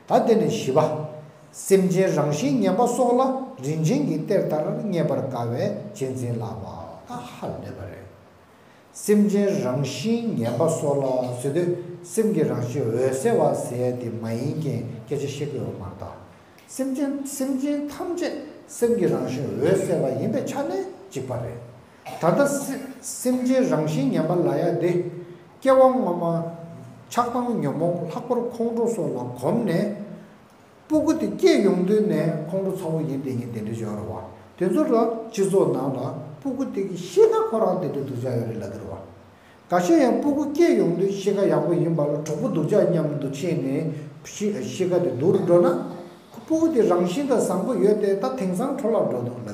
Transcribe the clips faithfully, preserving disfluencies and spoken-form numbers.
ད་དེ་ནས་བཞི་པ། སེམས་ཅན་རང་བཞིན་ངན་པ་སོགས་ལ་རིན་ཆེན་གྱི་གཏེར་ལྟར་རྙེད་པར་དཀའ་བས་གཅེས་འཛིན་ལགས་པ། ད་ཧ་ལས་པ་རེད། སེམས་ཅན་རང་བཞིན་ངན་པ་སོགས་ལ་ཟེར་དུས་སེམས་ཀྱི་རང་བཞིན་འོད་གསལ་བ་ཟེར་ཡ་དེ་མ་ཡིན་མཁན་སྐད་ཆ་བཤད་ཀྱི་ཡོད་མ་རེད་ད། སེམས་ཅན་སེམས་ཅན་ཐམས་ཅད་སེམས་ཀྱི་རང་བཞིན་འོད་གསལ་བ་ཡིན་པའི་ཆ་ནས་གཅིག་པ་རེད། ད་ལྟ་སེ་སེམས་ཅན་རང་བཞིན་ངན་པ་ལབ་ཡ་དེ། སྐྱེ་བ་སྔ་མ་ཆགས་སྡང་ཉོན་མོངས་ལྷག་པར་ཁོང་ཁྲོ་སོགས་ལ་གོམས་ནས། སྤུ་གུ་དེ་སྐྱེས་ཡོང་དུས་ནས་ཁོང་ཁྲོ་ཚ་བོ་ཡིན་དེ་ཡིན་དེ་འདྲ་ཡོད་རེད་བ། དེ་ཚོ་ལ་སྤྱི་ཚོགས་ནང་ལ་སྤུ་གུ་དེ་གི་གཤིས་ཀ་ཁོ་རང་དེ་འདྲ་སྡུག་ཅག་ཡོད་རེད་ལབ་ཀྱི་རེད་བ། འགའ་ཤས་ཡང་སྤུ་གུ་སྐྱེས་ཡོང་དུས་གཤིས་ཀ་ཡག་པོ་ཡིན་པ་ལ་གྲོགས་པོ་སྡུག་ཅག་མཉམ་དུ་ཕྱིན་ནས་གཤིས་གཤིས་ཀ་དེ་སྡུག་རུ་འགྲོ་ན། སྤུ་གུ་དེ་རང་བཞིན་དང་བཟང་པོ་ཡོད་དེ་ད་དེང་སང་འཕྲོ་བརླག་འགྲོ་འདུག་ལབ་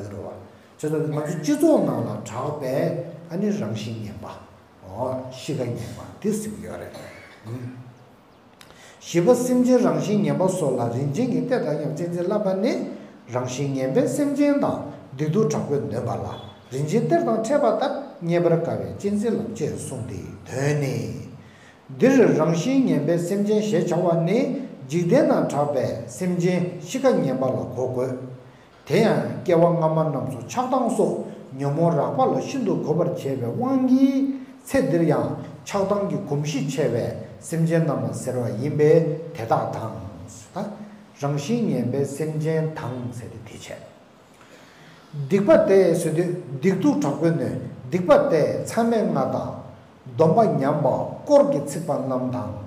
ཀྱི་རེད་བ། བྱས་ཙང་ང་ཚོ་སྤྱི་ཚོགས་ནང་ལ་གྲགས་པའི་ཨ་ནི་རང་བཞིན་ངན་པ། ཨོ་གཤིས་ཀ་ངན་པ་དེ་ཟེར་གྱི་ཡོད་རེད། བཞི་པ། སེམས་ཅན་རང་བཞིན་ངན་པ་སོགས་ལ་རིན་ཆེན་གྱི་གཏེར་དང་མཉམ་གཅེས་འཛིན་ལབ་པ་ནི། རང་བཞིན་ངན་པའི་སེམས་ཅན་དང་སྡིག་སྡུག་དྲག་པོས་ནོན་པ་ལ་རིན་ཆེན་གཏེར་དང་འཕྲད་པ་ལྟར་རྙེད་པར་དཀའ་བས་གཅེས་འཛིན་ལམ་ཅེས་གསུངས་ཏེ། དོན་ནི། འདིར་རང་བཞིན་ངན་པའི་སེམས་ཅན་ཞེས་བྱ་བ་ནི་འཇིག་རྟེན་ན་གྲགས་པའི་སེམས་ཅན་གཤིས་ཀ་ངན་པ་ལ་གོ་དགོས། དེ་ཡང་སྐྱེ་བ་སྔ་མ་རྣམས་སུ་ཆགས་སྡང་སོགས་ཉོན་མོངས་རགས་པ་ལ་ཤིན་ཏུ་གོམས་པར་བྱས་པའི་དབང་གིས་ཚེ་འདིར་ཡང་ཆགས་སྡང་གི་གོམས་གཤིས་ཆེ་བའི་སེམས་ཅན་རྣམས་ལ་ཟེར་བ་ཡིན་པས་དེ་དག་དང་། ད་རང་བཞིན་ངན་པའི་སེམས་ཅན་དང་ཟེར་ཏེ་དེ་བྱས། སྡིག་པ་སྟེ་ཟེར་དུས་སྡིག་སྡུག་དྲག་པོས་ནོན། སྡིག་པ་སྟེ་མཚམས་མེད་ལྔ་དང་། སྡོམ་པ་ཉམས་པ་དཀོར་གྱིས་ཚིག་པ་རྣམས་དང་།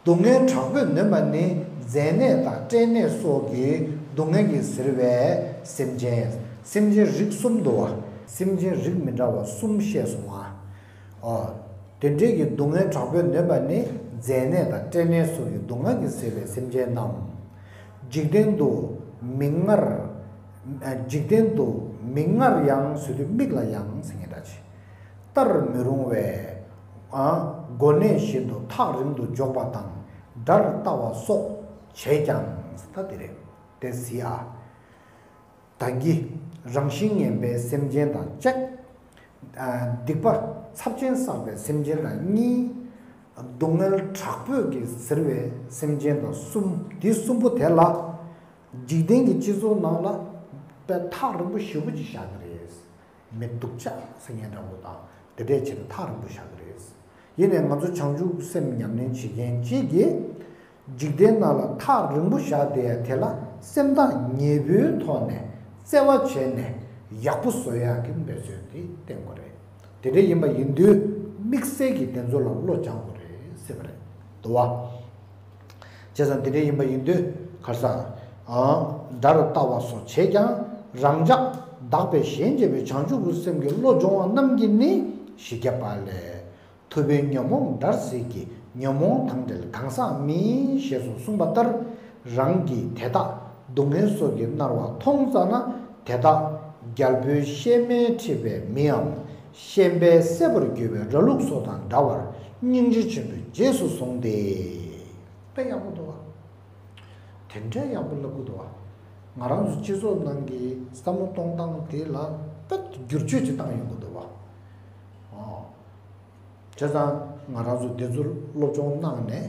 སྡུག་བསྔལ་དྲག་པོས་ནོན་པ་ནི་མཛེ་ནད་དང་སྐྲན་ནད་སོགས་ཀྱི་སྡུག་བསྔལ་གྱིས་གཟིར་བའི་སེམས་ཅན། སེམས་ཅན་རིགས་གསུམ་འདུག་བ། སེམས་ཅན་རིགས་མི་འདྲ་བ་གསུམ་བཤད་སོང་བ། ཨོ། དེ་འདྲའི་གི་སྡུག་བསྔལ་དྲག་པོས་ནོན་པ་ནི་མཛེ་ནད་དང་སྐྲན་ནད་སོགས་ཀྱི་སྡུག་བསྔལ་གྱིས་གཟིར་བའི་སེམས་ཅན་རྣམས། འཇིག་རྟེན་དུ་མིག་སྔར། འཇིག་རྟེན་དུ་མིག་སྔར་ཡང་ཟེར་དུས་མིག་ལ་ཡང་ཟེར་མཁན་འདྲ་ཅིག་བལྟར་མི་རུང་བའི། ཨ། གོ་གནས་བཞིན་དུ་ཐག་རིང་དུ་འཇོག་པ་དང་དགྲར་ལྟ་བ་སོགས་བྱས་ཀྱང་། ད་དེ་རེད། དེ་གཟིགས་ཨ། ད་གིན་རང་བཞིན་ངན་པའི་སེམས་ཅན་དང་གཅིག་ཨ། སྡིག་པ་ཚབས་ཆེན་བསགས་པའི་སེམས་ཅན་དང་གཉིས། སྡུག་བསྔལ་དྲག་པོས་ཀྱིས་གཟིར་བའི་སེམས་ཅན་དང་གསུམ། འདི་གསུམ་པོ་དེ་ལ་འཇིག་རྟེན་གྱི་སྤྱི་ཚོགས་ནང་ལ་དཔེ་ཐག་རིང་པོ་ཞེ་པོ་ཅིག་བཞག་གི་རེད། མི་སྡུག་ཅག་ཟེར་མཁན་འདྲ་པོ་དང་དེ་འདྲས་བྱས་ནས་ཐག་རིང་པོ་བཞག་གི་རེད། ཡིན་ནའི་ང་ཚོ་བྱང་ཆུབ་སེམས་ཉམས་ལེན་བྱེད་མཁན་གཅིག་གིས་འཇིག་རྟེན་ནང་ལ་ཐག་རིང་པོ་བཞག་བསྡད་ཡ་དེ་ལ་སེམས་ཐག་ཉེ་པོའི་ཐོག་ནས་བརྩེ་བ་བྱས་ནས་ཡག་པོ་བཟོ་ཡག་གི་འབད་བརྩོན་དེ་བསྟེན་དགོས་རེད། དེ་འདྲ་ཡིན་པ་ཡིན་དུས་དམིགས་བསལ་གྱིས་དེ་ཚོ་ལ་བློ་སྦྱང་དགོས་རེད་ཟེར་བ་རེད། འདུག་བ། བྱས་ཙང་དེ་འདྲ་ཡིན་པ་ཡིན་དུས་ག་རེ་ཟ། ཨང་། དགྲར་ལྟ་བ་སོགས་བྱས་ཀྱང་རང་ཅག་བདག་པས་གཞན་གཅེས་པའི་བྱང་ཆུབ་ཀྱི་སེམས་ཀྱི་བློ་སྦྱོང་བ་རྣམས་ཀྱིས་ནི་བཞི་བརྒྱ་པ་ལས། ཐུབ་པས་ཉོན་མོངས་དགྲར་གཟིགས་ཀྱི་ཉོན་མོངས་དང་བྲལ་གང་ཟག་མིན། ཞེས་སུ་གསུངས་པ་ལྟར་རང་གིས་དེ་དག་སྡུག་བསྔལ་སོགས་ཀྱིས་མནར་བ་མཐོང་ཙ་ན་དེ་དག་རྒྱལ་པོའི་གཤེད་མས་ཁྲིད་པའི་མིའམ་ཤན་པས་བསད་པར་གྱུར་པའི་ར་ལུག་སོགས་དང་འདྲ་བར་སྙིང་རྗེ་ཆེན་པོས་རྗེས་སུ་བཟུང་སྟེ། དཔེ་ཡག་པོ་འདུག་བ། དེ་འདྲའི་ཡག་པོ་ལབ་གི་འདུག་བ། ང་རང་ཚོ་སྤྱི་ཚོགས་ནང་གི་བསམ་བློ་གཏོང་སྟངས་དེ་ལ་དཔེ་བསྒྱུར་བཅོས་ཅིག་བཏང་ཡོང་གི་འདུག་བ། ཨོ། བྱས་ཙང་ང་རང་ཚོ་དེ་ཚོ་སློབ་སྦྱོང་གནང་ནས་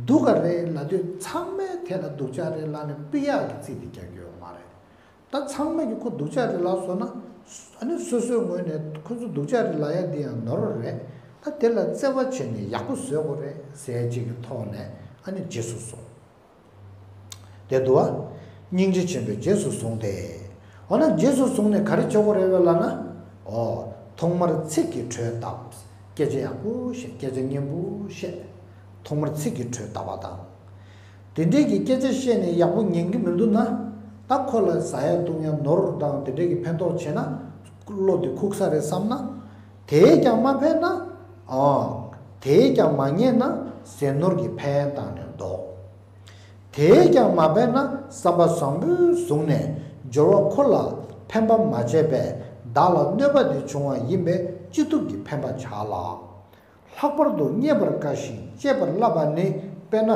སྡུག་ག་རེད་ལབ་དུས་ཚང་མས་དེ་ལ་སྡུག་ཅག་རེད་ལབ་ནས་དཔེ་ཡག་གི་ཚིག་དེ་རྒྱག་རྒྱུ་ཡོད་མ་རེད། ད་ཚང་མས་ཀྱི་ཁོ་སྡུག་ཅག་རེད་ལབ་སོང་ན། ཨ་ནི་སོ་སོའི་ངོས་ནས་ཁོ་ཚོ་སྡུག་ཅག་རེད་ལབ་ཡ་འདི་ཡང་ནོར་བ་རེད། ད་དེ་ལ་བརྩེ་བ་བྱས་ནས་ཡག་པོ་བཟོ་དགོས་རེད་ཟེར་ཡ་གཅིག་གི་ཐོག་ནས་ཨ་ནི་རྗེས་སུ་བཟུང་། དེ་འདུག་བ། སྙིང་རྗེ་ཆེན་པོས་རྗེས་སུ་བཟུང་སྟེ། འོ་ན་རྗེས་སུ་བཟུང་ནས་ག་རེ་བྱེད་དགོས་རེད་བས་ལབ་ན། ཨོ། ཐོག་མར་ཚིག་གི་དྲོད་བཏབ། སྐད་ཆ་ཡག་པོ་བཤད། སྐད་ཆ་སྙན་པོ་བཤད། ཐོག་མར་ཚིག་གི་དྲོད་བཏབ་པ་དང་། དེ་འདྲས་ཀྱི་སྐད་ཆ་བཤད་ནས་ཡག་པོ་ཉན་གྱི་མི་འདུག་ན། ད་ཁོ་ལ་ཟ་ཡ་བཏུང་ཡ་ནོར་དང་དེ་འདྲས་ཀྱི་ཕན་ཐོགས་བྱས་ན། བློ་དེ་ཁུག་ས་རེད་བསམ་ན། དེས་ཀྱང་མ་ཕན་ན། ཨང་། དེས་ཀྱང་མ་ཉན་ན་ཟས་ནོར་གྱི་ཕན་བཏགས་ནས་ལྡོག། དེས་ཀྱང་མ་ཕན་ན་བསམ་པ་བཟང་པོས་བཟུང་ནས་སྦྱོར་བ་ཁོ་ལ་ཕན་པ་མ་བྱས་པས་བདག་ལ་གནོད་པ་དེ་བྱུང་བ་ཡིན་པས་ཅི་ཐུབ་ཀྱིས་ཕན་པར་བྱ་ལ། ལྷག་པར་དུ་རྙེད་པར་དཀའ་ཞིང་གཅེས་པར་སླ་བ་ནི་དཔེར་ན་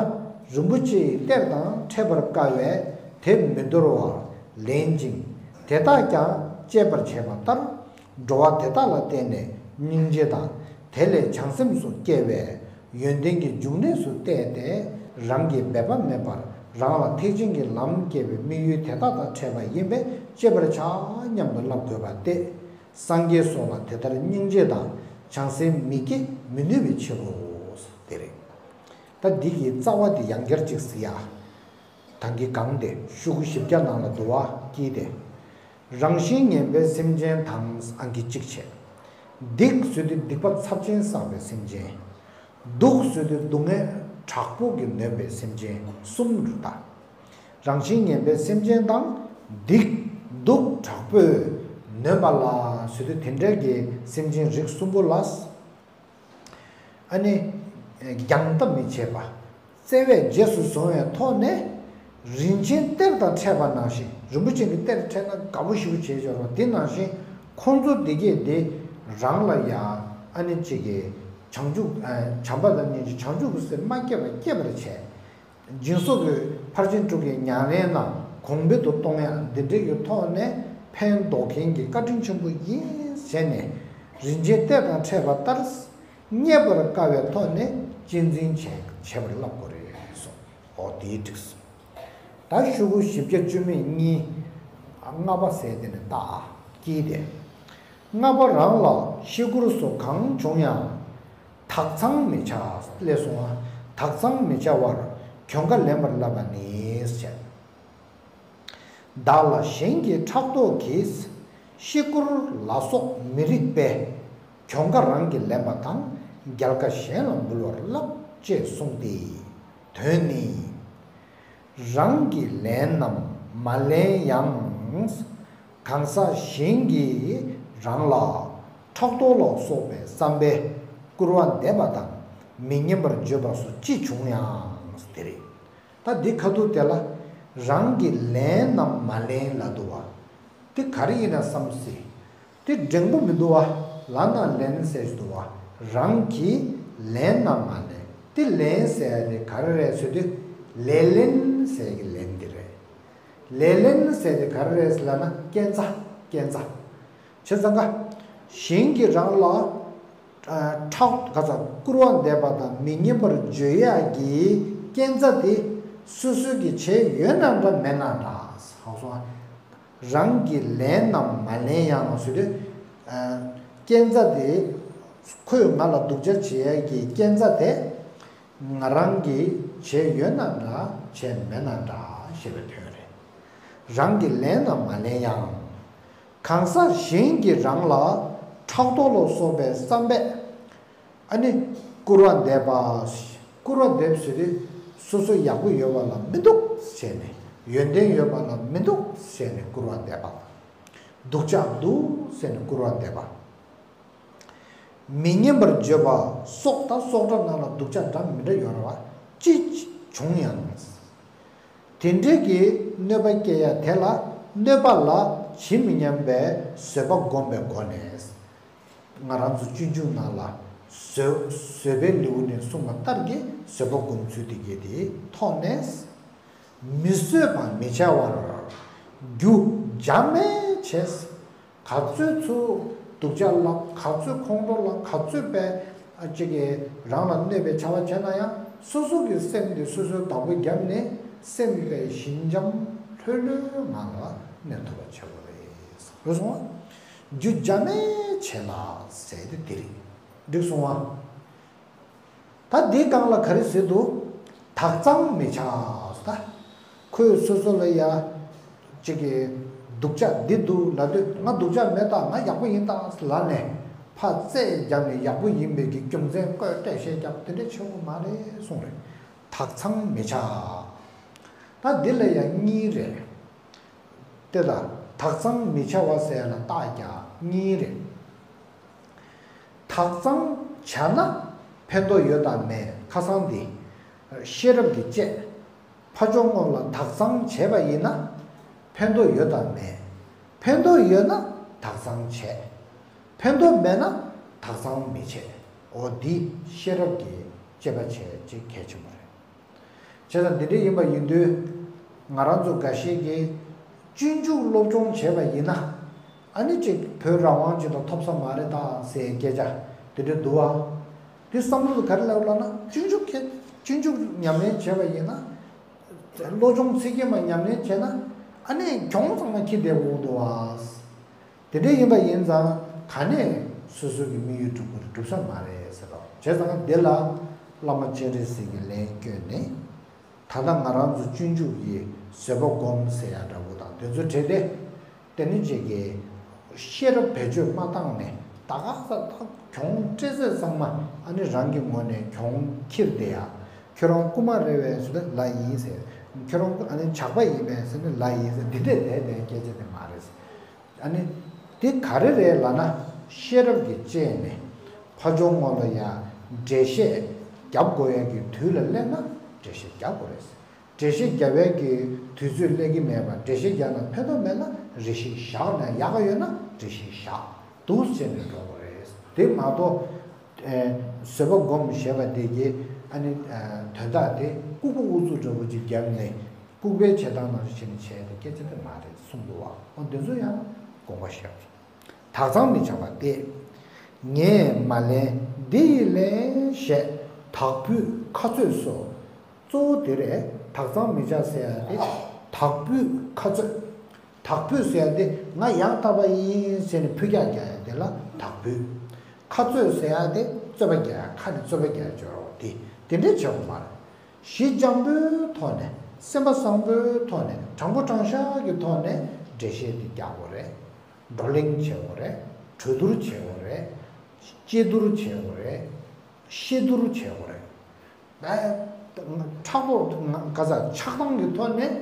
རིན་པོ་ཆེའི་གཏེར་དང་འཕྲད་པར་དཀའ་བས་དེ་མི་འདོར་བར་ལེན་ཅིང་དེ་དག་ཀྱང་གཅེས་པར་བྱེད་པ་ལྟར། འགྲོ་བ་དེ་དག་ལ་བརྟེན་ནས་སྙིང་རྗེ་དང་དེ་ལས་བྱང་སེམས་སུ་སྐྱེ་བས་ཡོན་ཏན་གྱི་འབྱུང་གནས་སུ་བལྟས་ཏེ་ རང་གི་འབད་པ་མེད་པར་རང་ལ་ཐེག་ཆེན་གྱི་ལམ་སྐྱེ་བའི་དམིགས་ཡུལ་དེ་དག་དང་འཕྲད་པ་ཡིན་པས་གཅེས་པར་བྱ་སྙམ་དུ་བསླབ་དགོས་པ་སྟེ། སངས་རྒྱས་སོགས་ལ་དེ་ལྟར་སྙིང་རྗེ་དང་བྱང་སེམས་མི་སྐྱེ་མི་ནུས་པའི་ཕྱིར་རོ། དེ་རེད། ད་འདི་གི་རྩ་བ་འདི་ཡང་བསྐྱར་ཅིག་གཟིགས་ཡ། ད་གིན་གང་དེ་ཤོག་གུ་བཞི་བརྒྱ་ནང་ལ་འདུག་བ་ཀྱིས་ཏེ། རང་བཞིན་ངན་པའི་སེམས་ཅན་དང་ཨང་ཀི་གཅིག་བྱས། སྡིག་ཟེར་དུས་སྡིག་པ་ཚབས་ཆེན་བསགས་པའི་སེམས་ཅན། སྡུག་ཟེར་དུས་སྡུག་བསྔལ་དྲག་པོ་གིས་ནོན་པའི་སེམས་ཅན་གསུམ་རུ་ད། རང་བཞིན་ངན་པའི་སེམས་ཅན་དང་སྡིག་སྡུག་དྲག་པོས་ནོན་པ་ལ་ཟེར་དུས་དེ་འདྲའི་གི་སེམས་ཅན་རིགས་གསུམ་པོ་ལ། ཨ་ནི། རྒྱང་ལྟ་མི་བྱེད་པ། བརྩེ་བས་རྗེས་སུ་བཟུང་བའི་ཐོག་ནས། རིན་ཆེན་གཏེར་དང་འཕྲད་པ་ནང་བཞིན་རིན་པོ་ཆེ་གི་གཏེར་འཕྲད་ན་དགའ་པོ་ཞེ་པོ་བྱེད་ཆོག་རོགས་དེ་ནང་བཞིན་ཁོང་ཚོ་འདི་གས་དེ་རང་ལ་ཡ་ཨ་ནི་གཅིག་གི་བྱང་ཆུབ་བྱམས་པ་དང་སྙིང་རྗེ་བྱང་ཆུབ་ཀྱི་སེམས་མ་སྐྱེས་པ་སྐྱེས་པར་བྱས། སྦྱིན་སོགས་ཀྱི་ཕར་ཕྱིན་དྲུག་གི་ཉམས་ལེན་ལ་གོང་འཕེལ་དུ་གཏོང་ཡ་འདི་འདྲའི་གི་ཐོག་ནས་ཕན་འདོགས་མཁན་གྱི་བཀའ་དྲིན་ཆེན་པོ་ཡིན་ཟེར་ནས་རིན་ཆེན་གཏེར་དང་འཕྲད་པ་ལྟར། རྙེད་པར་དཀའ་བའི་ཐོག་ནས་གཅེས་འཛིན་བྱས་བྱེད་པར་བསླབ་དགོས་རེད་གསུངས། འོ་དེའི་འགྲིགས་སོ། ད་ཤོག་གུ་བཞི་བརྒྱ་བཅུ་མེད་གཉིས། ལྔ་པ་ཟེར་དེ་ནི་ལྟ་ཨ་ཀྱིས་ཏེ། ལྔ་པ་རང་ལ་ཤི་སྐོར་སོགས་གང་བྱུང་ཡང་། དག་ཚང་མི་བྱ། ལས་སོང་བ། དག་ཚང་མི་བྱ་བར་གྱོང་ཁ་ལེན་པར་བསླབ་པ་ནི་ཞེས། བདག་ལ་གཞན་གྱི་ཕྲག་དོག་གིས། ཤི་སྐོར་ལ་སོགས་མི་རིགས་པས། གྱོང་ཁ་རང་གིས་ལེན་པ་དང་། རྒྱལ་ཁ་གཞན་ལ་འབུལ་བར་བསླབ། ཅེས་གསུངས་ཏེ། དོན་ནི། རང་གི་ལན་རྣམས་མ་ལེན་ཡང་། གང་ཟག་གཞན་གྱིས་རང་ལ་ཕྲག་དོག་ལ་སོགས་པའི་བསམ་པས་སྐུར་བ་འདེབས་པ་དང་མི་སྙན་པར་བརྗོད་པ་སོགས་ཅི་བྱུང་ཡང་དེ་རེད། ད་འདི་ཁ་ཐུག་དེ་ལ་རང་གི་ལན་རྣམས་མ་ལེན་ལབ་འདུག་བ། དེ་ག་རེ་ཡིན་ན་བསམ་སྲིད། དེ་འགྲེང་བུ་མི་འདུག་བ། ལ་ན་ལན་ཟེར་ཞིག་འདུག་བ། རང་གི་ལན་རྣམས་མ་ལེན། དེ་ལན་ཟེར་ཡ་དེ་ག་རེ་རེད་ཟེར་དུས་ལེ་ལན་ཟེར་གི་ལན་དེ་རེད། ལེ་ལན་ཟེར་དེ་ག་རེ་རེད་ཟེར་ལབ་ན་རྐྱེན་རྩ། རྐྱེན་རྩ། བྱས་ཙང་ཀ་གཞན་གྱིས་རང་ལ་ཨ་ཁྲག་ག་ཚ་སྐུར་བ་འདེབས་པ་དང་མི་སྙན་པར་བརྗོད་ཡག་གི་རྐྱེན་རྩ་དེ་སོ་སོ་གིས་བྱས་ཡོད་ན་འདྲ་མེད་ན་འདྲ། ཧ་གོ་སོང་ཨ། རང་གི་ལན་རྣམས་མ་ལེན་ཡང་ཟེར་དུས། ཨ་རྐྱེན་རྩ་དེ་ཁོས་ང་ལ་སྡུག་ཅག་བྱེད་ཡག་གི་རྐྱེན་རྩ་དེ་ང་རང་གིས་བྱས་ཡོད་ན་འདྲ་བྱས་མེད་ན་འདྲ་ཞེས་པའི་དོན་རེད། རང་གི་ལན་རྣམས་མ་ལེན་ཡང་། གང་ཟག་གཞན་གྱིས་རང་ལ་ཕྲག་དོག་ལ་སོགས་པའི་བསམ་པས། ཨ་ནི་སྐུར་བ་འདེབས་པ། སྐུར་བ་འདེབས་ཟེར་དུས་སོ་སོ་ཡག་པོ་ཡོད་པ་ལ་མི་འདུག་ཟེར་ནས་ཡོན་ཏན་ཡོད་པ་ལ་མི་འདུག་ཟེར་ནས་སྐུར་བ་འདེབས་པ། སྡུག་ཅག་འདུག་ཟེར་ནས་སྐུར་བ་འདེབས་པ། མི་སྙན་པར་བརྗོད་པ་སོགས་དང་སོགས་སྒྲ་རྣམས་ལ་སྡུག་ཅག་འདྲ་མི་འདྲ་ཡོད་རེད་བ། ཅི་བྱུང་ཡང་། དེ་འདྲའི་གི་གནོད་པ་སྐྱེལ་ཡ་དེ་ལ་གནོད་པ་ལ་ཇི་མི་སྙམ་པའི་བཟོད་པ་བསྒོམ་པའི་སྒོ་ནས། ང་རང་ཚོ་སྤྱོད་འཇུག་ནང་ལ་བཟོད་བཟོད་པའི་ལེའུ་ནས་གསུངས་པ་ལྟར་གྱི་བཟོད་པ་སྒོམ་ཚུལ་དེ་གྱི་དེའི་ཐོག་ནས། མི་བཟོད་པ་མི་བྱ་བར་རྒྱུ་འབྱམས་མེད་བྱས། ག་ཚོད་ཚུར་སྡུག་ཅག་ལབ། ག་ཚོད་ཁོང་ཁྲོ་ལབ། ག་ཚོད་པའི་ཨ་ཅིག་གིས་རང་ལ་གནོད་པའི་བྱ་བ་བྱས་ན་ཡང་སོ་སོ་གི་སེམས་དེ་སོ་སོའི་བདག་པོ་བརྒྱབ་ནས་སེམས་པའི་ཞི་འཇམ་ལྷོད་ལྷོད་ངང་ལ་གནས་ཐུབ་པ་བྱེད་དགོས་རེད། རེད་སོང་བ། རྒྱུ་འབྱམས་མེད་བྱས་ལ་ཟེར་དེ་དེ་རེད། འགྲིག་སོང་བ། ད་འདིའི་སྒང་ལ་ག་རེ་ཟེར་འདུག་དག་ཚང་མི་བྱ་ཟེར་ད། ཁོས་སོ་སོ་ལ་ཡ། ཅིག་གི་སྡུག་ཅག་འདི་འདུག་ལབ་དུས་ང་སྡུག་ཅག་མེད་ད། ང་ཡག་པོ་ཡིན་ད་ལབ་ནས་ཕར་རྩེད་བརྒྱབ་ནས་ཡག་པོ་ཡིན་པའི་གི་རྒྱུ་མཚན་བཀོད་བཀྲ་ཤིས་རྒྱབ་དེ་འདྲ་ཆེན་པོ་མ་རེད་གསུངས་རེད། དག་ཚང་མི་བྱ། ད་འདི་ལ་ཡ་གཉིས་རེད། དེ་ལ་དག་ཚང་མི་བྱ་བ་ཟེར་ཡ་ལ་རྟགས་རྒྱག་གཉིས་རེད། དག་ཚང་བྱས་ན་ཕན་ཐོགས་ཡོད་དམ་མེད་ཁ་སང་འདི་ཤེས་རབ་ཀྱིས་དཔྱད། ཕ་ཇོ་སྔོན་ལ་དག་ཚང་བྱས་པ་ཡིན་ན་ཕན་ཐོགས་ཡོད་དམ་མེད། ཕན་ཐོགས་ཡོད་ན་དག་ཚང་བྱས། ཕན་ཐོགས་མེད་ན་དག་ཚང་མི་བྱེད། འོ་འདི་ཤེས་རབ་ཀྱིས་དཔྱད་པ་བྱས་ཅིག་གལ་ཆེན་པོ་རེད། བྱས་ཙང་འདི་འདྲ་ཡིན་པ་ཡིན་དུས། ང་རང་ཚོ་འགའ་ཤས་ཀྱིས་སྤྱོད་འཇུག་སློབ་སྦྱོང་བྱས་པ་ཡིན་ན། ཨ་ནི་ཅིག་བོད་རང་དབང་ཅིག་དང་ཐོབ་ས་མ་རེད་ད་ཟེར་སྐད་ཆ་དེ་འདྲ་འདུག་བ། དེ་བསམ་བློ་དེ་ག་རེ་སླེབས་ལབ་ན་སྤྱོད་འཇུག་གི་ སྤྱོད་འཇུག་ཉམས་ལེན་བྱས་པ་ཡིན་ན། བློ་སྦྱོང་ཚིག་བརྒྱད་མ་ཉམས་ལེན་བྱས་ན། ཨ་ནི་གྱོང་ཚང་མ་འཁྱེར་བསྡད་དགོས་འདུག་བ། དེ་འདྲ་ཡིན་པ་ཡིན་ཙང་ག་ནས་སོ་སོ་གི་དམིགས་ཡུལ་འགྲུབ་དགོས་རེད། འགྲུབ་ས་མ་རེད་ཟེར་རོ། བྱས་ཙང་འདི་ལ་བླ་མ་སྤྱན་རས་གཟིགས་ཀྱི་ལན་བསྐྱོན་ནས། ད་ལྟ་ང་རང་ཚོ་སྤྱོད་འཇུག་གི་བཟོད་པ་སྒོམ་ཟེར་ཡ་འདྲ་བོ་དང་དེ་ཚོ་བྲལ་ཏེ། དེ་ནི་ཅིག་གི་ཤེས་རབ་བེད་སྤྱོད་མ་བཏང་ནས་ད་ག་ས་ད་གྱོང་སྤྲད་ཚད་ཚང་མ་ཨ་ནི་རང་གི་ངོས་ནས་གྱོང་འཁྱེར་བསྡད་ཡ། ཁྱོད་རང་རྐུ་མ་རེད་པས་ཟེར་ན་ལ་ཡིན་ཟེར། ཁྱོད་རང་ཨ་ནི་ཇག་པ་ཡིན་པས་ཟེར་ན་ལ་ཡིན་ཟེར། འདི་འདྲས་བསྡད་བསྡད་སྐད་ཆ་དེ་མ་རེད། ཨ་ནི་དེ་ག་རེ་རེད་ལབ་ན། ཤེས་རབ་ཀྱི་སྤྱན་ནས་ཕ་ཇོ་ངོ་ལ་ཡ་འགྲེལ་བཤད་རྒྱབ་དགོས་ཡ་གི་དུས་ལ་སླེབས་ན་འགྲེལ་བཤད་རྒྱག་དགོས་རེད། འགྲེལ་བཤད་རྒྱབ་ཡ་གི་དུས་ཚོད་སླེབས་ཀྱི་མེད་པ། འགྲེལ་བཤད་རྒྱབ་ན་ཕན་ཐོགས་མེད་ན་རེ་ཞིག་བཞག་ན། ཡག་ག་ཡོད་ན་རེ་ཞིག་བཞག་འདུག་ཟེར་ནས་འགྲོ་དགོས་རེད། དེ་མ་གཏོགས། ཨེ། བཟོད་པ་སྒོམ་ཞེས་པ་དེ་གི་ཨ་ནི་ཨ་དོན་དག་དེ་ལྐུགས་པ་ཨུ་ཚུགས་འདྲ་བོ་ཅིག་བརྒྱབ་ནས་ལྐུགས་པའི་བྱེད་སྟངས་ནང་བཞིན་བྱས་ནས་བྱས་ཏེ་སྐད་ཆ་དེ་མ་རེད་གསུངས་འདུག་བ། འོ་འདི་ཚོ་ཡང་དགོངས་པ་བཞེས། དག་གཙང་མི་བྱ་བ་སྟེ། ངས་མ་ལེན་འདི་ཡིས་ལེན་ཞེས་དག་ཕུད་ཁ་རྩོད་སོ། གཙོ་བོ་དེ་རེད། དག་གཙང་མི་བྱ་ཟེར་ཡ་དེ་དག་ཕུད་ཁ་རྩོད། དག་ཕུད་ཟེར་ཡ་དེ་ང་ཡག་བཏགས་པ་ཡིན་ཟེར་ནས་ཕུད་རྒྱག་རྒྱག་ཡ་དེ་ལ་དག་ཕུད། ཁ་རྩོད་ཟེར་ཡ་དེ་རྩོད་པ་རྒྱག་ཡ། ཁ་ནས་རྩོད་པ་རྒྱག་ཡ་སྦྱོར་བ་དེ་དེ་འདྲས་བྱེད་དགོས་མ་རེད། ཞི་འཇམ་པོའི་ཐོག་ནས། སེམས་པ་བཟང་པོའི་ཐོག་ནས། དྲང་པོ་དྲང་བཞག་གི་ཐོག་ནས་འགྲེལ་བཤད་དེ་རྒྱག་དགོས་རེད། བགྲོ་གླེང་བྱེད་དགོས་རེད། གྲོས་བསྡུར་བྱེད་དགོས་རེད། དཔྱད་བསྡུར་བྱེད་དགོས་རེད། ཤེས་བསྡུར་བྱེད་དགོས་རེད། ཨ། མཁྲེགས་པོ་ག་ས་ཆགས་སྡང་གི་ཐོག་ནས་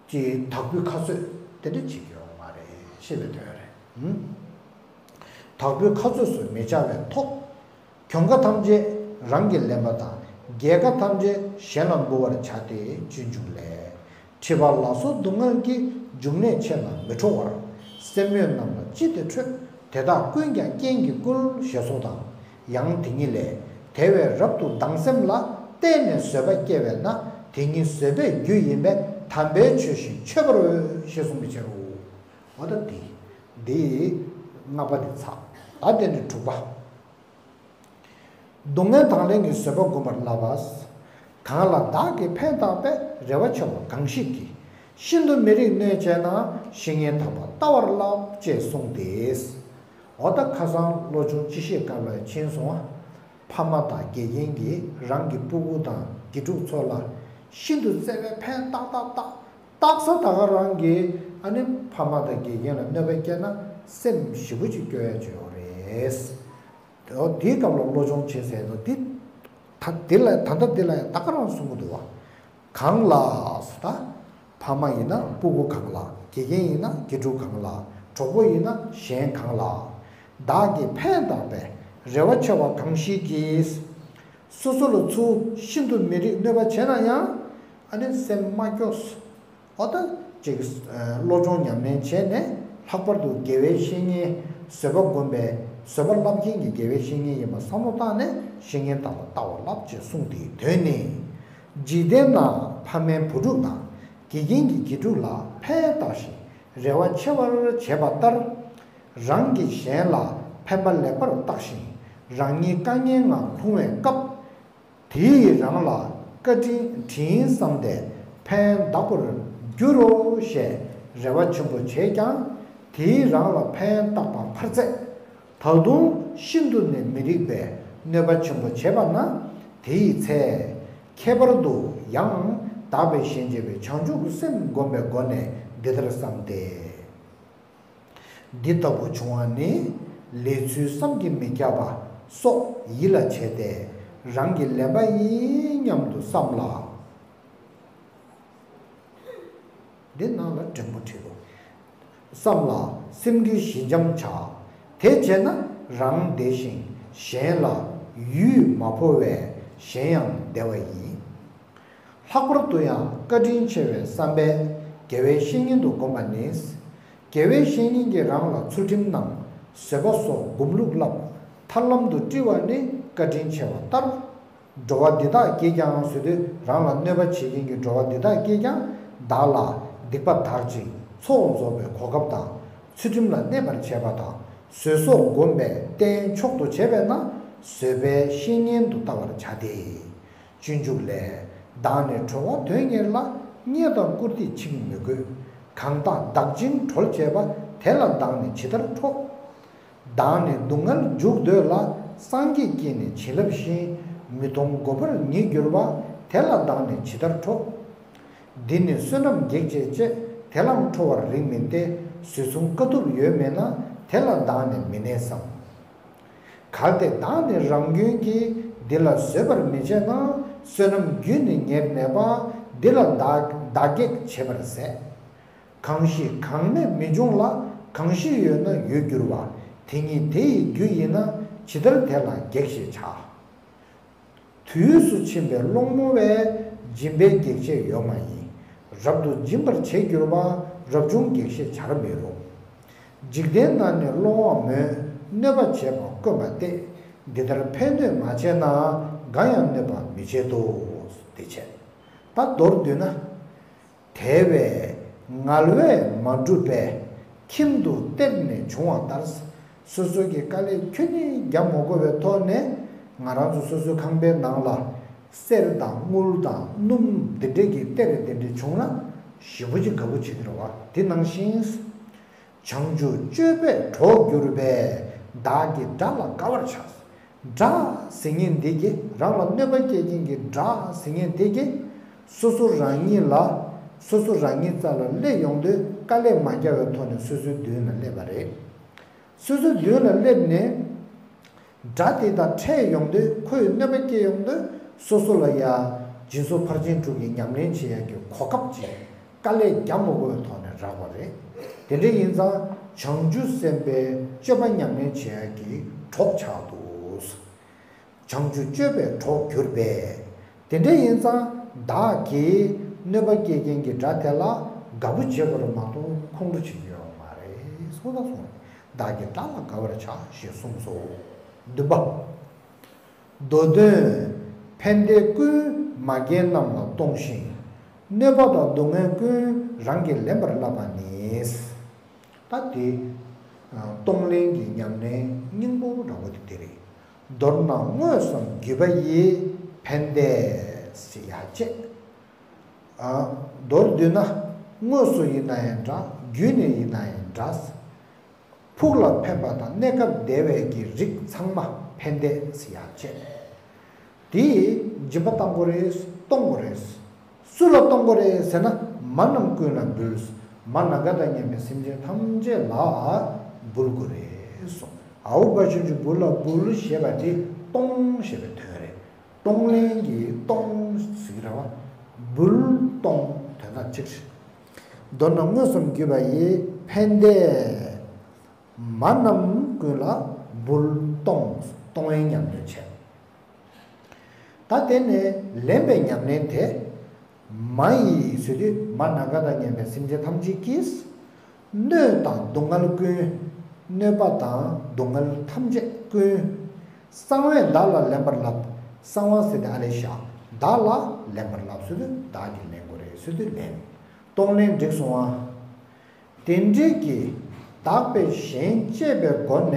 ཀྱི་དག་པོའི་ཁ་རྩོད་དེ་འདྲ་བྱེད་ཀྱི་ཡོད་མ་རེད་ཞེས་པའི་དོན་རེད། ཧུམ། དག་པོའི་ཁ་རྩོད་སུ་མི་བྱ་བའི་ཐོག། གྱོང་ཁ་ཐམས་ཅད་རང་གིས་ལེན་པ་དང་། རྒྱལ་ཁ་ཐམས་ཅད་གཞན་ལ་འབུལ་བར་བྱ་སྟེ། སྤྱོད་འཇུག་ལས། མཁྲིས་པ་ལ་སོགས་སྡུག་བསྔལ་གྱི། འབྱུང་གནས་ཆེ་ལ་མི་ཁྲོ་བར། སེམས་ཡོད་རྣམས་ལ་ཅི་སྟེ་ཁྲོ། དེ་དག་ཀུན་ཀྱང་རྐྱེན་གྱིས་བསྐུལ། ཞེས་སོགས་དང་། ཡང་དེ་ཉིད་ལས། དེ་བས་རབ་ཏུ་སྡང་སེམས་ལ། བརྟེན་ནས་བཟོད་པ་སྐྱེ་བས་ན། དེ་ཉིད་བཟོད་པའི་རྒྱུ་ཡིན་པས། དམ་པའི་ཆོས་བཞིན་མཆོད་པར་འོས། ཞེས་གསུངས་པའི་ཕྱིར་རོ། འོ་ད་འདི། འདི་ལྔ་པ་འདི་ཚར། ད་དེ་ནས་དྲུག་པ། སྡུག་བསྔལ་དང་ལེན་གྱི་བཟོད་པ་བསྒོམ་པར་བསླབ་པ། གང་ལ་བདག་གིས་ཕན་བཏགས་པའི། རེ་བ་ཆེ་བ་གང་ཞིག་གིས། ཤིན་ཏུ་མི་རིགས་གནོད་བྱས་ན། བཤེས་གཉེན་དམ་པ་བལྟ་བར་བསླབ། ཅེས་གསུངས་ཏེ། འོ་ད་ཁ་སང་བློ་སྦྱོང་སྤྱི་བཤད་སྐབས་ལ་ཕྱིན་སོང་ང་། ཕ་མ་དང་དགེ་རྒན་གྱིས་རང་གི་སྤུ་གུ་དང་དགེ་ཕྲུག་ཚོ་ལ་ཤིན་ཏུ་བརྩེ་བས་ཕན་བཏགས་བཏགས་བཏགས། བཏགས་ས་ད་ག་རང་གིས་ཨ་ནི་ཕ་མ་དང་དགེ་རྒན་ལ་གནོད་པ་སྐྱེལ་ན་སེམས་ཞེ་པོ་ཅིག་སྐྱོ་ཡ་ཅིག་ཡོད་རེད། འོ་དེའི་སྐབས་ལ་བློ་སྦྱོང་བྱེད་ཟེར་ནོ་འདི། ད་འདི་ལ་ད་ལྟ་འདི་ལ་ཡང་ད་ག་རང་གསུང་གི་འདུག་བ། གང་ལ་ཟེར་ད། ཕ་མ་ཡིན་ན་སྤུ་གུ་གང་ལ། དགེ་རྒན་ཡིན་ན་དགེ་ཕྲུག་གང་ལ། གྲོགས་པོ་ཡིན་ན་གཞན་གང་ལ། བདག་གིས་ཕན་བཏགས་པའི། རེ་བ་ཆེ་བ་གང་ཞིག་གིས། སོ་སོ་ལ་ཚུར་ཤིན་ཏུ་མི་རིགས་གནོད་པ་བྱས་ན་ཡང་། ཨ་ནི་སེམས་མ་སྐྱོ། འོ་ད་ཅིག་བློ་སྦྱོང་ཉམས་ལེན་བྱས་ནས་ལྷག་པར་དུ་དགེ་བའི་བཤེས་གཉེན། བཟོད་པ་བསྒོམ་པའི་བཟོད་པ་བསླབ་མཁན་གྱི་དགེ་བའི་བཤེས་གཉེན་ཡིན་པ་བསམ་བློ་བཏང་ནས་བཤེས་གཉེན་དམ་པ་བལྟ་བར་བསླབ་ཅེས་གསུངས་དེའི་དོན་ནི། འཇིག་རྟེན་ན་ཕ་མའི་བུ་ཕྲུག་དང་དགེ་རྒན་གྱི་དགེ་ཕྲུག་ལ་ཕན་བཏགས་ཤིང་རེ་བ་ཆེ་བར་བྱེད་པ་ལྟར། རང་གིས་གཞན་ལ་ཕན་པ་ལེགས་པར་བཏགས་ཤིང་རང་ཉིད་དཀའ་ངལ་ནང་ལྷུང་བའི་སྐབས། དེ་ཡིས་རང་ལ་བཀའ་དྲིན་དྲིན་བསམ་སྟེ་ཕན་གདགས་པར་འགྱུར་རོ་ཞེས་རེ་བ་ཆེན་པོ་བྱས་ཀྱང་། དེས་རང་ལ་ཕན་བཏགས་པ་ཕར་ཚད། ད་དུང་ཤིན་ཏུ་ནས་མི་རིགས་པའི་གནོད་པ་ཆེན་པོ་བྱས་པ་ན། དེ་ཡི་ཚེ། ཁྱད་པར་དུ་ཡང་དག་པའི་ཞིང་བྱེ་བའི་བྱང་ཆུབ་ཀྱི་སེམས་བསྒོམ་པའི་སྒོ་ནས་འདི་ལྟར་བསམ་སྟེ། འདི་ལྟ་བུ་བྱུང་བ་ནི། ལས་ཚུལ་བསམ་གྱིས་མི་ཁྱབ་པ་སོགས་ཡིད་ལ་བྱས་ཏེ། རང་གི་ལེན་པ་ཡིན་སྙམ་དུ་བསམ་ལ། འདི་ནང་ལ་འགྲེང་བུ་བྲིས་འདུག་བསམ་ལ་སེམས་རྒྱུད་ཞི་འཇམ་བྱ། དེ་བྱས་ན་རང་བདེ་ཞིང་གཞན་ལ་ཡུས་མ་ཕོག་པས་གཞན་ཡང་བདེ་བ་ཡིན། ལྷག་པར་དུ་ཡང་བཀའ་དྲིན་ཆེ་བའི་བསམ་པས་དགེ་བའི་བཤེས་གཉེན་དུ་བསྒོམ་པ་ནི། དགེ་བའི་བཤེས་གཉེན་གྱིས་རང་ལ་ཚུལ་ཁྲིམས་དང་བཟོད་པ་སོགས་སྒོམ་ལུགས་བསླབ། ཐར་ལམ་དུ་དཀྲི་བ་ནི་བཀའ་དྲིན་ཆེ་བ་ལྟར། འགྲོ་བ་འདི་དག་གིས་ཀྱང་ཟེར་དུས་རང་ལ་གནོད་པ་བྱེད་མཁན་གྱི་འགྲོ་བ་འདི་དག་གིས་ཀྱང་བདག་ལ་སྡིག་པ་དག་ཅིང་ཚོགས་རྫོགས་པའི་གོ་སྐབས་དང་ཚུལ་ཁྲིམས་ལ་གནས་པར་བྱེད་པ་དང་བཟོད་སོགས་བསྒོམས་པས་རྟེན་མཆོག་ཏུ་བྱས་པས་ན་བཟོད་པའི་བཤེས་གཉེན་དུ་བལྟ་བར་བྱ་སྟེ། སྤྱོད་འཇུག་ལས། བདག་ནི་ཁྲོ་བ་དོན་གཉེར་ལ། བརྙས་དང་བཀུར་སྟི་འཆིང་མི་དགོས། གང་དག་བདག་བཅིངས་གྲོལ་བྱེད་པ། དེ་ལ་བདག་ནི་ཇི་ལྟར་ཁྲོ། བདག་ནི་སྡུག་བསྔལ་འཇུག་འདོད་ལ། སངས་རྒྱས་ཀྱིས་ནི་བྱིན་རླབས་ཤིང་། མི་མཐོང་མགོ་པོར་ཉིད་གྱུར་པ། དེ་ལ་བདག་ནི་ཇི་ལྟར་ཁྲོ། འདི་ནི་བསོད་ནམས་གེགས་བྱེད་ཅེས། དེ་ལའང་ཁྲོ་བར་རིགས་མིན་ཏེ། བཟོད་མཚུངས་དཀའ་ཐུབ་ཡོད་མེད་ན། དེ་ལ་བདག་ནི་མི་གནས་སམ། གལ་ཏེ་བདག་ནི་རང་རྒྱུན་གྱིས། འདི་ལ་བཟོད་པར་མི་བྱེད་ན། བསོད་ནམས་རྒྱུན་ནི་ཉེར་གནས་པ། འདི་ལ་བདག་བདག་གེགས་བྱེད་པར་ཟད། གང་ཞིག་གང་མེད་མི་འབྱུང་ལ། གང་ཞིག་ཡོད་ན་ཡོད་འགྱུར་བ། དེ་ཉིད་དེ་ཡི་རྒྱུ་ཡིན་ན། ཇི་ལྟར་དེ་ལ་གེགས་ཞེས་བྱ། དུས་སུ་ཕྱིན་པའི་སློང་མོ་བས། སྦྱིན་པའི་གེགས་བྱེད་ཡོད་མ་ཡིན། རབ་ཏུ་སྦྱིན་པར་བྱེད་འགྱུར་བ། རབ་བྱུང་གེགས་བྱེད་བྱར་མི་རུང་། འཇིག་རྟེན་ན་ནི་སློང་བ་མོས། གནོད་པ་བྱེད་པ་དཀོན་པ་སྟེ། འདི་ལྟར་ཕན་གནོད་མ་བྱས་ན། འགའ་ཡང་གནོད་པ་མི་བྱེད་དོ། དེ་བྱས། ད་མདོར་བསྡུས་ན། དེ་བས་ངལ་བས་མ་བསྒྲུབས་པས། ཁྱིམ་དུ་སྟེར་ནས་བྱུང་བ་ལྟར། སོ་སོ་གི་དཀའ་ལས་ཁྱོན་ནས་རྒྱག་མ་དགོས་པའི་ཐོག་ནས། ང་རང་ཚོ་སོ་སོའི་ཁང་པའི་ནང་ལ་གསེར་དང་དངུལ་དང་སྣུམ་འདི་འདྲས་ཀྱི་གཏེར་འདི་འདྲས་བྱུང་ན། ཞེ་པོ་ཅིག་དགའ་པོ་བྱེད་ཀྱི་རེད་བ། དེ་ནང་བཞིན། བྱང་ཆུབ་སྤྱོད་པས་གྲོགས་གྱུར་པས། བདག་གིས་དགྲ་ལ་དགའ་བར་བྱ། དགྲ་ཟེར་མཁན་འདི་གིས་རང་ལ་གནོད་པ་སྐྱེལ་མཁན་གྱི་དགྲ་ཟེར་མཁན་འདི་གིས། སོ་སོ་རང་ཉིད་ལ། སོ་སོ་རང་ཉིད་རྩ་ལ་སླེབས་ཡོང་དུས་དཀའ་ལས་མ་བརྒྱབ་པའི་ཐོག་ནས་སོ་སོའི་མདུན་ལ་སླེབས་པ་རེད། སོ་སོའི་མདུན་ལ་སླེབས་ནས། དགྲ་དེ་དང་འཕྲད་ཡོང་དུས། ཁོས་གནོད་པ་སྐྱེལ་ཡོང་དུས། སོ་སོ་ལ་ཡ། སྦྱིན་སོགས་ཕར་ཕྱིན་དྲུག་གི་ཉམས་ལེན་བྱེད་ཡག་གི་གོ་སྐབས་ཅིག་དཀའ་ལས་རྒྱག་མ་དགོས་པའི་ཐོག་ནས་རག་པ་རེད། དེ་འདྲ་ཡིན་ཙང་། བྱང་ཆུབ་སེམས་དཔའི་སྤྱོད་པ་ཉམས་ལེན་བྱེད་ཡག་གི་གྲོགས་ཆགས་འདུག་བྱང་ཆུབ་སྤྱོད་པས་གྲོགས་གྱུར་པས། དེ་འདྲ་ཡིན་ཙང་། བདག་གིས་གནོད་པ་སྐྱེལ་མཁན་གྱི་དགྲ་དེ་ལ་དགའ་པོ་བྱེད་དགོས་རེད་མ་གཏོགས། ཁོང་ཁྲོ་བྱེད་རྒྱུ་ཡོད་མ་རེད། སོ་ད་སོང་། བདག་གིས་དགྲ་ལ་དགའ་བར་བྱ་ཞེས་གསུངས་སོ། བདུན་པ། མདོ་དོན། ཕན་བདེ་ཀུན་མ་རྒན་རྣམས་ལ་གཏོང་ཞིང་། གནོད་པ་དང་སྡུག་བསྔལ་ཀུན་རང་གིས་ལེན་པར་བསླབ་པ་ནི། ད་དེ། གཏོང་ལེན་གྱི་ཉམས་ལེན་སྙིང་པོ་འདྲ་བོ་དེ་དེ་རེད། མདོར་ན་དངོས་སམ་བརྒྱུད་པ་ཡིས། ཕན་བདེ་ཟེར་ཡ་བཅས། མདོར་བསྡུས་ན། དངོས་སུ་ཡིན་ན་ཡང་འདྲ། བརྒྱུད་ནས་ཡིན་ན་ཡང་འདྲ། ཕུགས་ལ་ཕན་པ་དང་གནས་སྐབས་བདེ་བའི་གི་རིགས་ཚང་མ་ཕན་བདེ་ཟེར་ཡ་བཅས། དེ་སྦྱིན་པ་གཏང་དགོས་རེད། གཏོང་དགོས་རེད། སུ་ལ་གཏོང་དགོས་རེད་ཟེར་ན། མ་རྣམས་ཀུན་ལ་འབུལ། མ་ན་ག་དང་མཉམ་པའི་སེམས་ཅན་ཐམས་ཅད་ལ་འབུལ་དགོས་རེད་གསུངས། ཨའུ་པ་ཅུ་ཅུ་བུ་ལ་འབུལ་ཞེས་པ་དེ་གཏོང་ཞེས་པའི་དོན་རེད། གཏོང་ལེན་གྱི་གཏོང་ཟེར་གྱི་རེད་བ། འབུལ་གཏོང་དོན་དག་གཅིག་རེད། མདོར་ན་དངོས་སམ་བརྒྱུད་པ་ཡིས་ཕན་བདེ། མ་རྣམས་ཀུན་ལ་འབུལ་གཏོང་། གཏོང་བའི་ཉམས་ལེན་བྱས། ད་དེ་ནས་ལེན་པའི་ཉམས་ལེན་དེ། མ་ཡིས་ཟེར་དུས་མ་ན་ག་དང་མཉམ་པའི་སེམས་ཅན་ཐམས་ཅད་ཀྱིས། གནོད་དང་སྡུག་བསྔལ་ཀུན། གནོད་པ་དང་སྡུག་བསྔལ་ཐམས་ཅད་ཀུན། གསང་བས་བདག་ལ་ལེན་པར་བསླབ། གསང་བ་ཟེར་དེ་ཨ་ལེ་ཤ། བདག་ལ་ལེན་པར་བསླབ་ཟེར་དུས་བདག་གིས་ལེན་དགོས་རེད་ཟེར་དུས་ལེན། གཏོང་ལེན་འགྲིག་སོང་ཨ། དེ་འདྲའི་གི། བདག་པས་གཞན་གཅེས་པའི་སྒོ་ནས་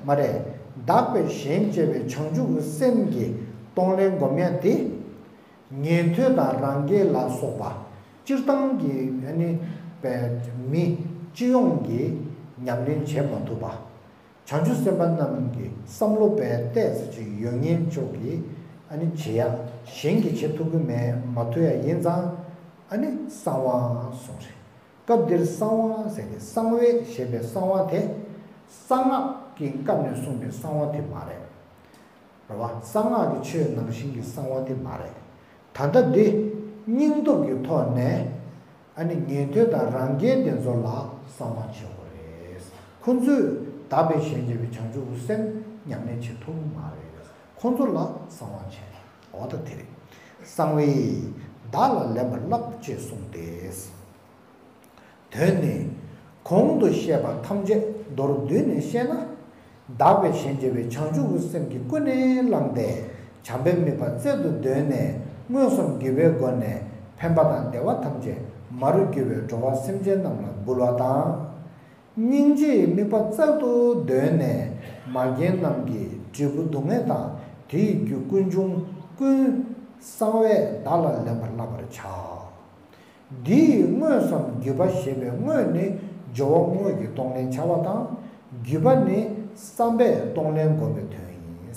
མ་རེད། བདག་པས་གཞན་གཅེས་པའི་བྱང་ཆུབ་ཀྱི་སེམས་ཀྱི་གཏོང་ལེན་སྒོམ་ཡ་དེ། ཉན་ཐོས་དང་རང་རྒྱལ་ལ་སོགས་པ། སྤྱིར་བཏང་གི་ཨ་ནི་པའི་མི་སྤྱི་ཡོངས་ཀྱི་ཉམས་ལེན་བྱེད་མ་ཐུབ་པ། བྱང་ཆུབ་སེམས་དཔའ་རྣམས་ཀྱི་བསམ་བློ་པའི་ཏོག་ཙམ་ཅིག་ཡོད་མཁན་ཅོག་གིས་ཨ་ནི་བྱེད་ཡ། གཞན་གྱིས་བྱེད་ཐུབ་ཀྱི་མེད། མ་ཐུབ་ཡ་ཡིན་ཙང་། ཨ་ནི་གསང་བ་གསུངས་རེད། སྐབས་འདིར་གསང་བ་ཟེར་ཏེ་གསང་བའི་ཞེས་པའི་གསང་བ་དེ། གསང་སྔགས་ཀྱི་སྐབས་ནས་གསུངས་པའི་གསང་བ་དེ་མ་རེད། རེད་བ། གསང་སྔགས་ཀྱི་ཆོས་ནང་བཞིན་གྱི་གསང་བ་དེ་མ་རེད། ད་ལྟ་འདི་སྙིང་སྟོབས་ཀྱི་ཐོག་ནས། ཨ་ནི་ཉན་ཐོས་དང་རང་རྒྱལ་དེ་ཚོ་ལ་གསང་བ་བྱེད་དགོས་རེད། ཁོ་ཚོས་བདག་པས་གཞན་གཅེས་པའི་བྱང་ཆུབ་ཀྱི་སེམས་ཉམས་ལེན་བྱེད་ཐུབ་ཀྱི་མ་རེད། ཁོ་ཚོ་ལ་གསང་བ་བྱེད། འོ་ད་དེ་རེད། གསང་བས་བདག་ལ་ལེན་པར་བསླབ་ཅེས་གསུངས་ཏེ། དོན་ནི། གོང་དུ་བཤད་པ་ཐམས་ཅད་མདོར་བསྡུས་ནས་བཤད་ན། བདག་པས་གཞན་གཅེས་པའི་བྱང་ཆུབ་ཀྱི་སེམས་ཀྱིས་ཀུན་ནས་བསླངས་ཏེ། བྱམས་པའི་དམིགས་པ་རྩལ་དུ་བཏོན་ནས་དངོས་སམ་བརྒྱུད་པའི་སྒོ་ནས་ཕན་པ་དང་བདེ་བ་ཐམས་ཅད་མར་གྱུར་པའི་འགྲོ་བ་སེམས་ཅན་རྣམས་ལ་འབུལ་བ་དང་། སྙིང་རྗེའི་དམིགས་པ་རྩལ་དུ་བཏོན་ནས་མ་རྒན་རྣམས་ཀྱི་འབྲས་བུ་སྡུག་བསྔལ་དང་དེ་ཡི་རྒྱུ་ཀུན་འབྱུང་ཀུན། གསང་བས་བདག་ལ་ལེན་པར་བསླབ་པར་བྱ། འདིའི་དངོས་སམ་བརྒྱུད་པ་ཞེས་པའི་དངོས་ནི་སྦྱོར་བ་དངོས་ཀྱི་གཏོང་ལེན་བྱ་བ་དང་། བརྒྱུད་པ་ནི་བསམ་པས་གཏོང་ལེན་བསྒོམ་པའི་དོན་ཡིན།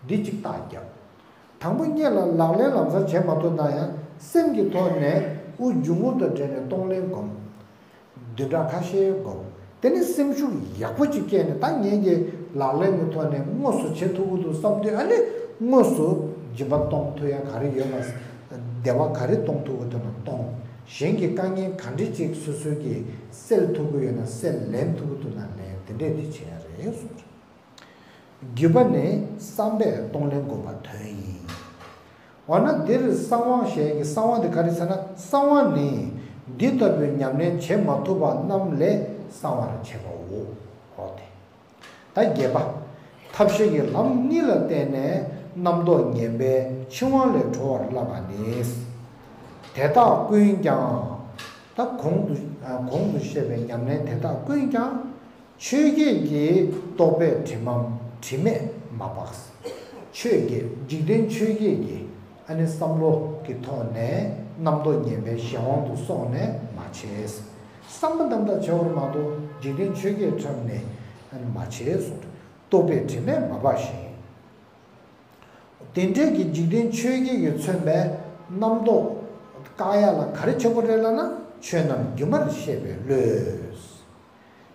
འདི་གཅིག་རྟགས་བརྒྱབ། དང་པོ་གཉིས་ལ་ལག་ལེན་ལམ་སང་བྱེད་མ་ཐུབ་ན་ཡང་སེམས་ཀྱི་ཐོག་ནས་དབུགས་འབྱུང་རྔུབ་དང་འབྲེལ་ནས་གཏོང་ལེན་བསྒོམ། བདུན་ཕྲག་ཁ་ཤས་བསྒོམ། དེ་ནས་སེམས་ཤུགས་ཡག་པོ་ཅིག་སྐྱེས་ནས་ད་ངེད་ཀྱིས་ལག་ལེན་གྱི་ཐོག་ནས་དངོས་སུ་བྱེད་ཐུབ་ཀྱི་འདུག་བསམ་དུས་ཨ་ནི་དངོས་སུ་སྦྱིན་པ་གཏོང་ཐུབ་ཡ་ག་རེ་ཡོད་པ། བདེ་བ་ག་རེ་གཏོང་ཐུབ་ཀྱི་འདུག་ན་གཏོང་། གཞན་གྱི་དཀའ་ངལ་ག་འདྲས་ཅིག་སོ་སོས་ཀྱིས་སེལ་ཐུབ་ཀྱི་ཡོད་ན་སེལ། ལེན་ཐུབ་ཀྱི་འདུག་ན་ལེན། དེ་འདྲས་དེ་བྱེད་ཡ་རེད་གསུངས་རེད། བརྒྱུད་པ་ནི་བསམ་པས་གཏོང་ལེན་བསྒོམ་པ་དོན་ཡིན། འོ་ན་འདིར་གསང་བ་ཞེས་ཀྱི་གསང་བ་འདི་ག་རེ་ཟེར་ན། གསང་བ་ནི་འདི་ལྟ་བུའི་ཉམས་ལེན་བྱེད་མ་ཐུབ་པ་རྣམས་ལས་གསང་བར་བྱེད་པའོ། འོ་དེ། ད་བརྒྱད་པ། ཐབས་ཤེས་ཀྱི་ལམ་གཉིས་ལ་བརྟེན་ནས་རྣམ་རྟོག་ངན་པའི་འཆིང་བ་ལས་གྲོལ་བར་བསླབ་པ་ནི། དེ་དག་ཀུན་ཀྱང་། ད་གོང་དུ་གོང་དུ་བཤད་པའི་ཉམས་ལེན་དེ་དག་ཀུན་ཀྱང་། ཆོས་བརྒྱད་ཀྱི་རྟོག་པས་དྲི་མ་དྲི་མས་མ་སྦགས། ཆོས་བརྒྱད་འཇིག་རྟེན་ཆོས་བརྒྱད་ཀྱི་ཨ་ནི་བསམ་བློ་གི་ཐོག་ནས་རྣམ་རྟོག་ངན་པའི་གཞན་དབང་དུ་སོང་ནས་མ་བྱས། བསམ་པ་རྣམ་དག་བྱ་བར་མ་གཏོགས་འཇིག་རྟེན་ཆོས་བརྒྱད་འཁྲབ་ནས་ཨ་ནི་མ་བྱས་གསུངས། རྟོག་པས་དྲི་མས་མ་སྦགས་ཤིང་། དེ་འདྲའི་གི་འཇིག་རྟེན་ཆོས་བརྒྱད་ཀྱིས་མཚོན་པའི་རྣམ་རྟོག་བཀག་ཡ་ལ་ག་རེ་བྱེད་དགོས་རེད་ལབ་ན། ཆོས་རྣམས་སྒྱུ་མར་ཤེས་པའི་བློས།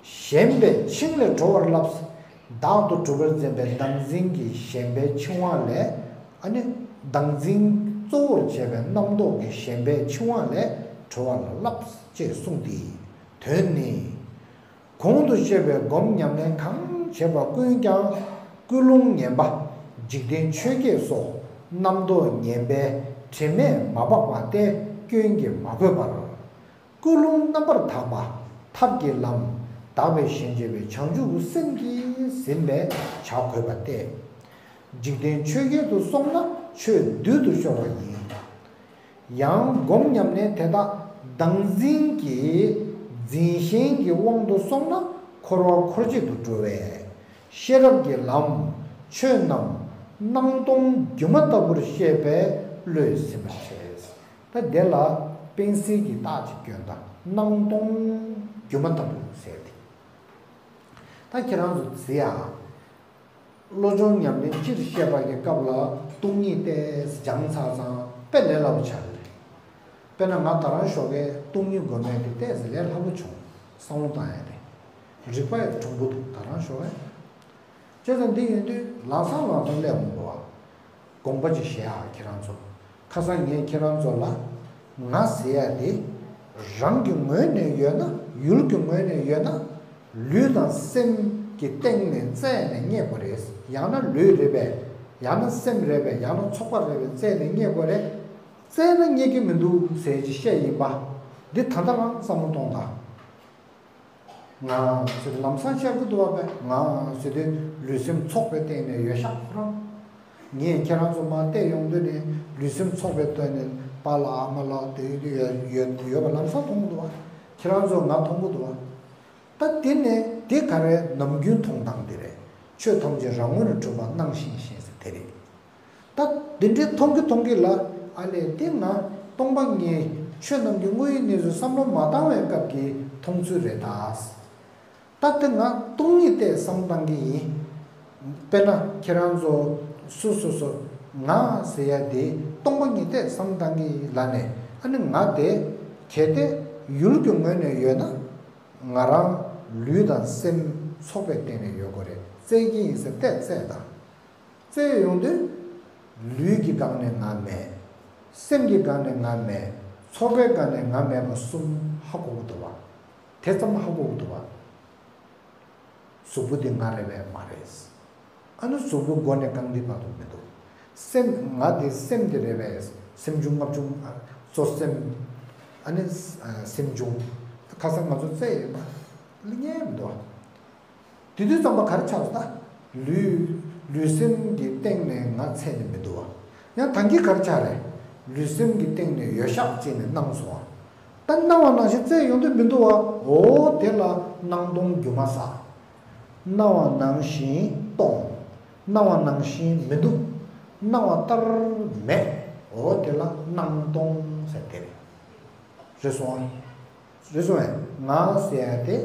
ཞེན་པའི་འཆིང་ལས་གྲོལ་བར་བསླབ། བདག་ཏུ་གྲུབ་པར་འཛིན་པའི་བདག་འཛིན་གྱི་ཞེན་པའི་འཆིང་བ་ལས། ཨ་ནི་བདག་འཛིན་གཙོ་བོར་བྱས་པའི་རྣམ་རྟོག་གི་ཞེན་པའི་འཆིང་བ་ལས་གྲོལ་བ་ལ་བསླབ་ཅེས་གསུངས་ཏེ། དོན་ནི། གོང་དུ་བཤད་པའི་སྒོམ་ཉམས་ལེན་གང་བྱེད་པ་ཀུན་ཀྱང་ཀུན་སློང་ངན་པ། འཇིག་རྟེན་ཆོས་བརྒྱད་སོགས་རྣམ་རྟོག་ངན་པའི་དྲི་མས་མ་སྦགས་པ་སྟེ་སྐྱོན་གྱིས་མ་གོས་པར། ཀུན་སློང་རྣམ་པར་དག་པ། ཐབས་ཀྱི་ལམ། དག་པའི་ཞེན་བྱེད་པའི་བྱང་ཆུབ་སེམས་ཀྱིས་ཟིན་པས་བྱ་དགོས་པ་སྟེ། འཇིག་རྟེན་ཆོས་བརྒྱད་དུ་སོང་ན་ཆོས་བདུད་དུ་ཤོར་བ་ཡིན། ཡང་སྒོམ་ཉམས་ལེན་དེ་དག་བདག་འཛིན་གྱི་འཛིན་ཞེན་གྱི་དབང་དུ་སོང་ན་འཁོར་བ་འཁོར་བྱེད་དུ་འགྲོ་བས། ཤེས་རབ་ཀྱི་ལམ། ཆོས་རྣམས་སྣང་སྟོང་སྒྱུ་མ་ལྟ་བུར་ཤེས་པའི་བློས་ཟིན་པར་བྱེད། ད་དེ་ལ་དཔེ་གསལ་གྱི་རྟགས་ཅིག་སྐྱོན་དང་། སྣང་སྟོང་སྒྱུ་མ་ལྟ་བུ་ཟེར་ཏེ། ད་ཁྱེད་རང་ཚོ་གཟིགས་ཡ། བློ་སྦྱོང་ཉམས་ལེན་སྤྱིར་བཤད་པ་གི་སྐབས་ལ་སྟོང་ཉིད་ཏོག་ཙམ་སྦྱངས་ཚར་ཙང་དཔེ་ལས་སླ་པོ་ཆགས་ཀྱི་རེད། དཔེར་ན་ང་ད་རང་ཞོགས་ཀས་སྟོང་ཉིད་སྒོམ་ཡ་དེ་ཏོག་ཙམ་ལས་སླ་པོ་བྱུང་། བསམ་བློ་བཏང་ཡ་དེ། རིག་པ་ཡང་གྲུང་པོ་འདུག་ད་རང་ཞོགས་ཀས། བྱས་ཙང་འདི་ཡིན་དུས་ལམ་སང་ལམ་སང་སླེབས་འོང་འདུག་བ། དགོངས་པ་ཅིག་བཞེས་ཨ་ཁྱེད་རང་ཚོ། ཁ་སང་ངས་ཁྱེད་རང་ཚོ་ལ་ང་ཟེར་ཡ་དེ་རང་གི་ངོས་ནས་ཡོད་ན། ཡུལ་གྱི་ངོས་ནས་ཡོད་ན། ལུས་དང་སེམས་ཀྱི་སྟེང་ནས་བཙལ་ནས་རྙེད་དགོས་རེད། ཡང་ན་ལུས་རེད་པས། ཡང་ན་སེམས་རེད་པས། ཡང་ན་ཚོགས་པ་རེད་པས། བཙལ་ནས་རྙེད་དགོས་རེད། བཙལ་ན་རྙེད་ཀྱི་མི་འདུག་ཟེར་ཅིག་བཤད་ཡིན་པ། འདི་ད་ལྟ་རང་བསམ་བློ་གཏོང་དང་། ང་ཟེར་ལམ་སང་ཤར་གི་འདུག་བ། པས་ང་ཟེར་དུས་ལུས་སེམས་ཚོགས་པའི་སྟེང་ནས་ཡོད་ཤག་ཁོ་རང་། ངས་ཁྱེད་རང་ཚོ་མར་བལྟས་ཡོང་དུས་ནས་ལུས་སེམས་ཚོགས་པའི་སྟེང་ནས་པཱ་ལགས་ཨ་མ་ལགས་དེ་ཡོད་ཡོད་ཡོད་པ་ལམ་སང་མཐོང་གི་འདུག་བ། ཁྱེད་རང་ཚོ་ང་མཐོང་གི་འདུག་བ། ད་དེ་ནས་དེ་ག་རེ་ནམ་རྒྱུན་མཐོང་སྟངས་དེ་རེད། ཆོས་ཐམས་ཅད་རང་ངོས་ནས་གྲུབ་པ་སྣང་ཞིང་ཞེན་ཟེར་དེ་རེད། ད་འདི་འདྲའི་མཐོང་གི་མཐོང་གི་ལ། ཨ་ལས་དེ་ང་སྟོང་པ་ཉིད་ཆོས་རྣམས་ཀྱི་དངོས་ཡུལ་གནས་ཚུལ་བསམ་བློ་མ་བཏང་བའི་སྐབས་ཀྱི་མཐོང་ཚུལ་རེད་ད། ད་དེ་ང་སྟོང་ཉིད་ཏོག་ཙམ་བཏང་གི་ཡིན། དཔེར་ན་ཁྱེད་རང་ཚོ་སོ་སོ་སོ་ང་ཟེར་ཡ་དེ་སྟོང་པ་ཉིད་ཏོག་ཙམ་བཏང་གི་ཡིན་ལབ་ནས། ཨ་ནི་ང་དེ་གལ་ཏེ་ཡུལ་གྱི་ངོས་ནས་ཡོད་ན། ང་རང་ལུས་དང་སེམས་ཚོགས་པའི་སྟེང་ནས་ཡོད་དགོས་རེད། བཙལ་གྱི་ཡིན་ཟེར་ཏེ་བཙལ་དང་། བཙལ་ཡོང་དུས་ལུས་ཀྱི་སྒང་ནས་ང་མེད། སེམས་ཀྱི་སྒང་ནས་ང་མེད། ཚོགས་པའི་སྒང་ནས་ང་མེད་པ་གསུམ་ཧ་གོ་གི་འདུག་བ། དེ་ཙམ་ཧ་གོ་གི་འདུག་བ། གཟུགས་པོ་འདི་ང་རེད་པས་མ་རེད། ཨ་ནི་གཟུགས་པོ་མགོ་ནས་རྐང་མཐིལ་བར་དུ་མི་འདུག་སེམས་ང་འདི་སེམས་འདི་རེད་པས། སེམས་བྱུང་ལྔ་བྱུང་། གཙོ་སེམས། ཨ་ནི་སེམས་བྱུང་། ཁ་སང་ང་ཚོ་བཙལ་ཡོད་པ་ལ་རྙེད་མི་འདུག་བ། དེ་དུས་ཙམ་པ་ག་རེ་ཆགས་སོང་ད། ལུས་ལུས་སེམས་ཀྱི་སྟེང་ནས་ང་ཚད་ནས་མི་འདུག་བ། ཡང་ད་གིན་ག་རེ་ཆགས་རེད། ལུས་སེམས་ཀྱི་སྟེང་ནས་ཡོད་ཤག་ཅེས་ནས་སྣང་སོང་བ། ད་སྣང་བ་ནང་བཞིན་བཙལ་ཡོང་དུས་མི་འདུག་བ། འོ་དེ་ལ་སྣང་སྟོང་སྒྱུ་མ་ཟེར། སྣང་བ་ནང་བཞིན་སྟོང་། སྣང་བ་ནང་བཞིན་མི་འདུག་སྣང་བ་ལྟར་མེད། འོ་དེ་ལ་སྣང་སྟོང་ཟེར་དེ་རེད། རེད་སོང་ཨ། རེད་སོང་ཨེ། ང་ཟེར་ཡ་དེ་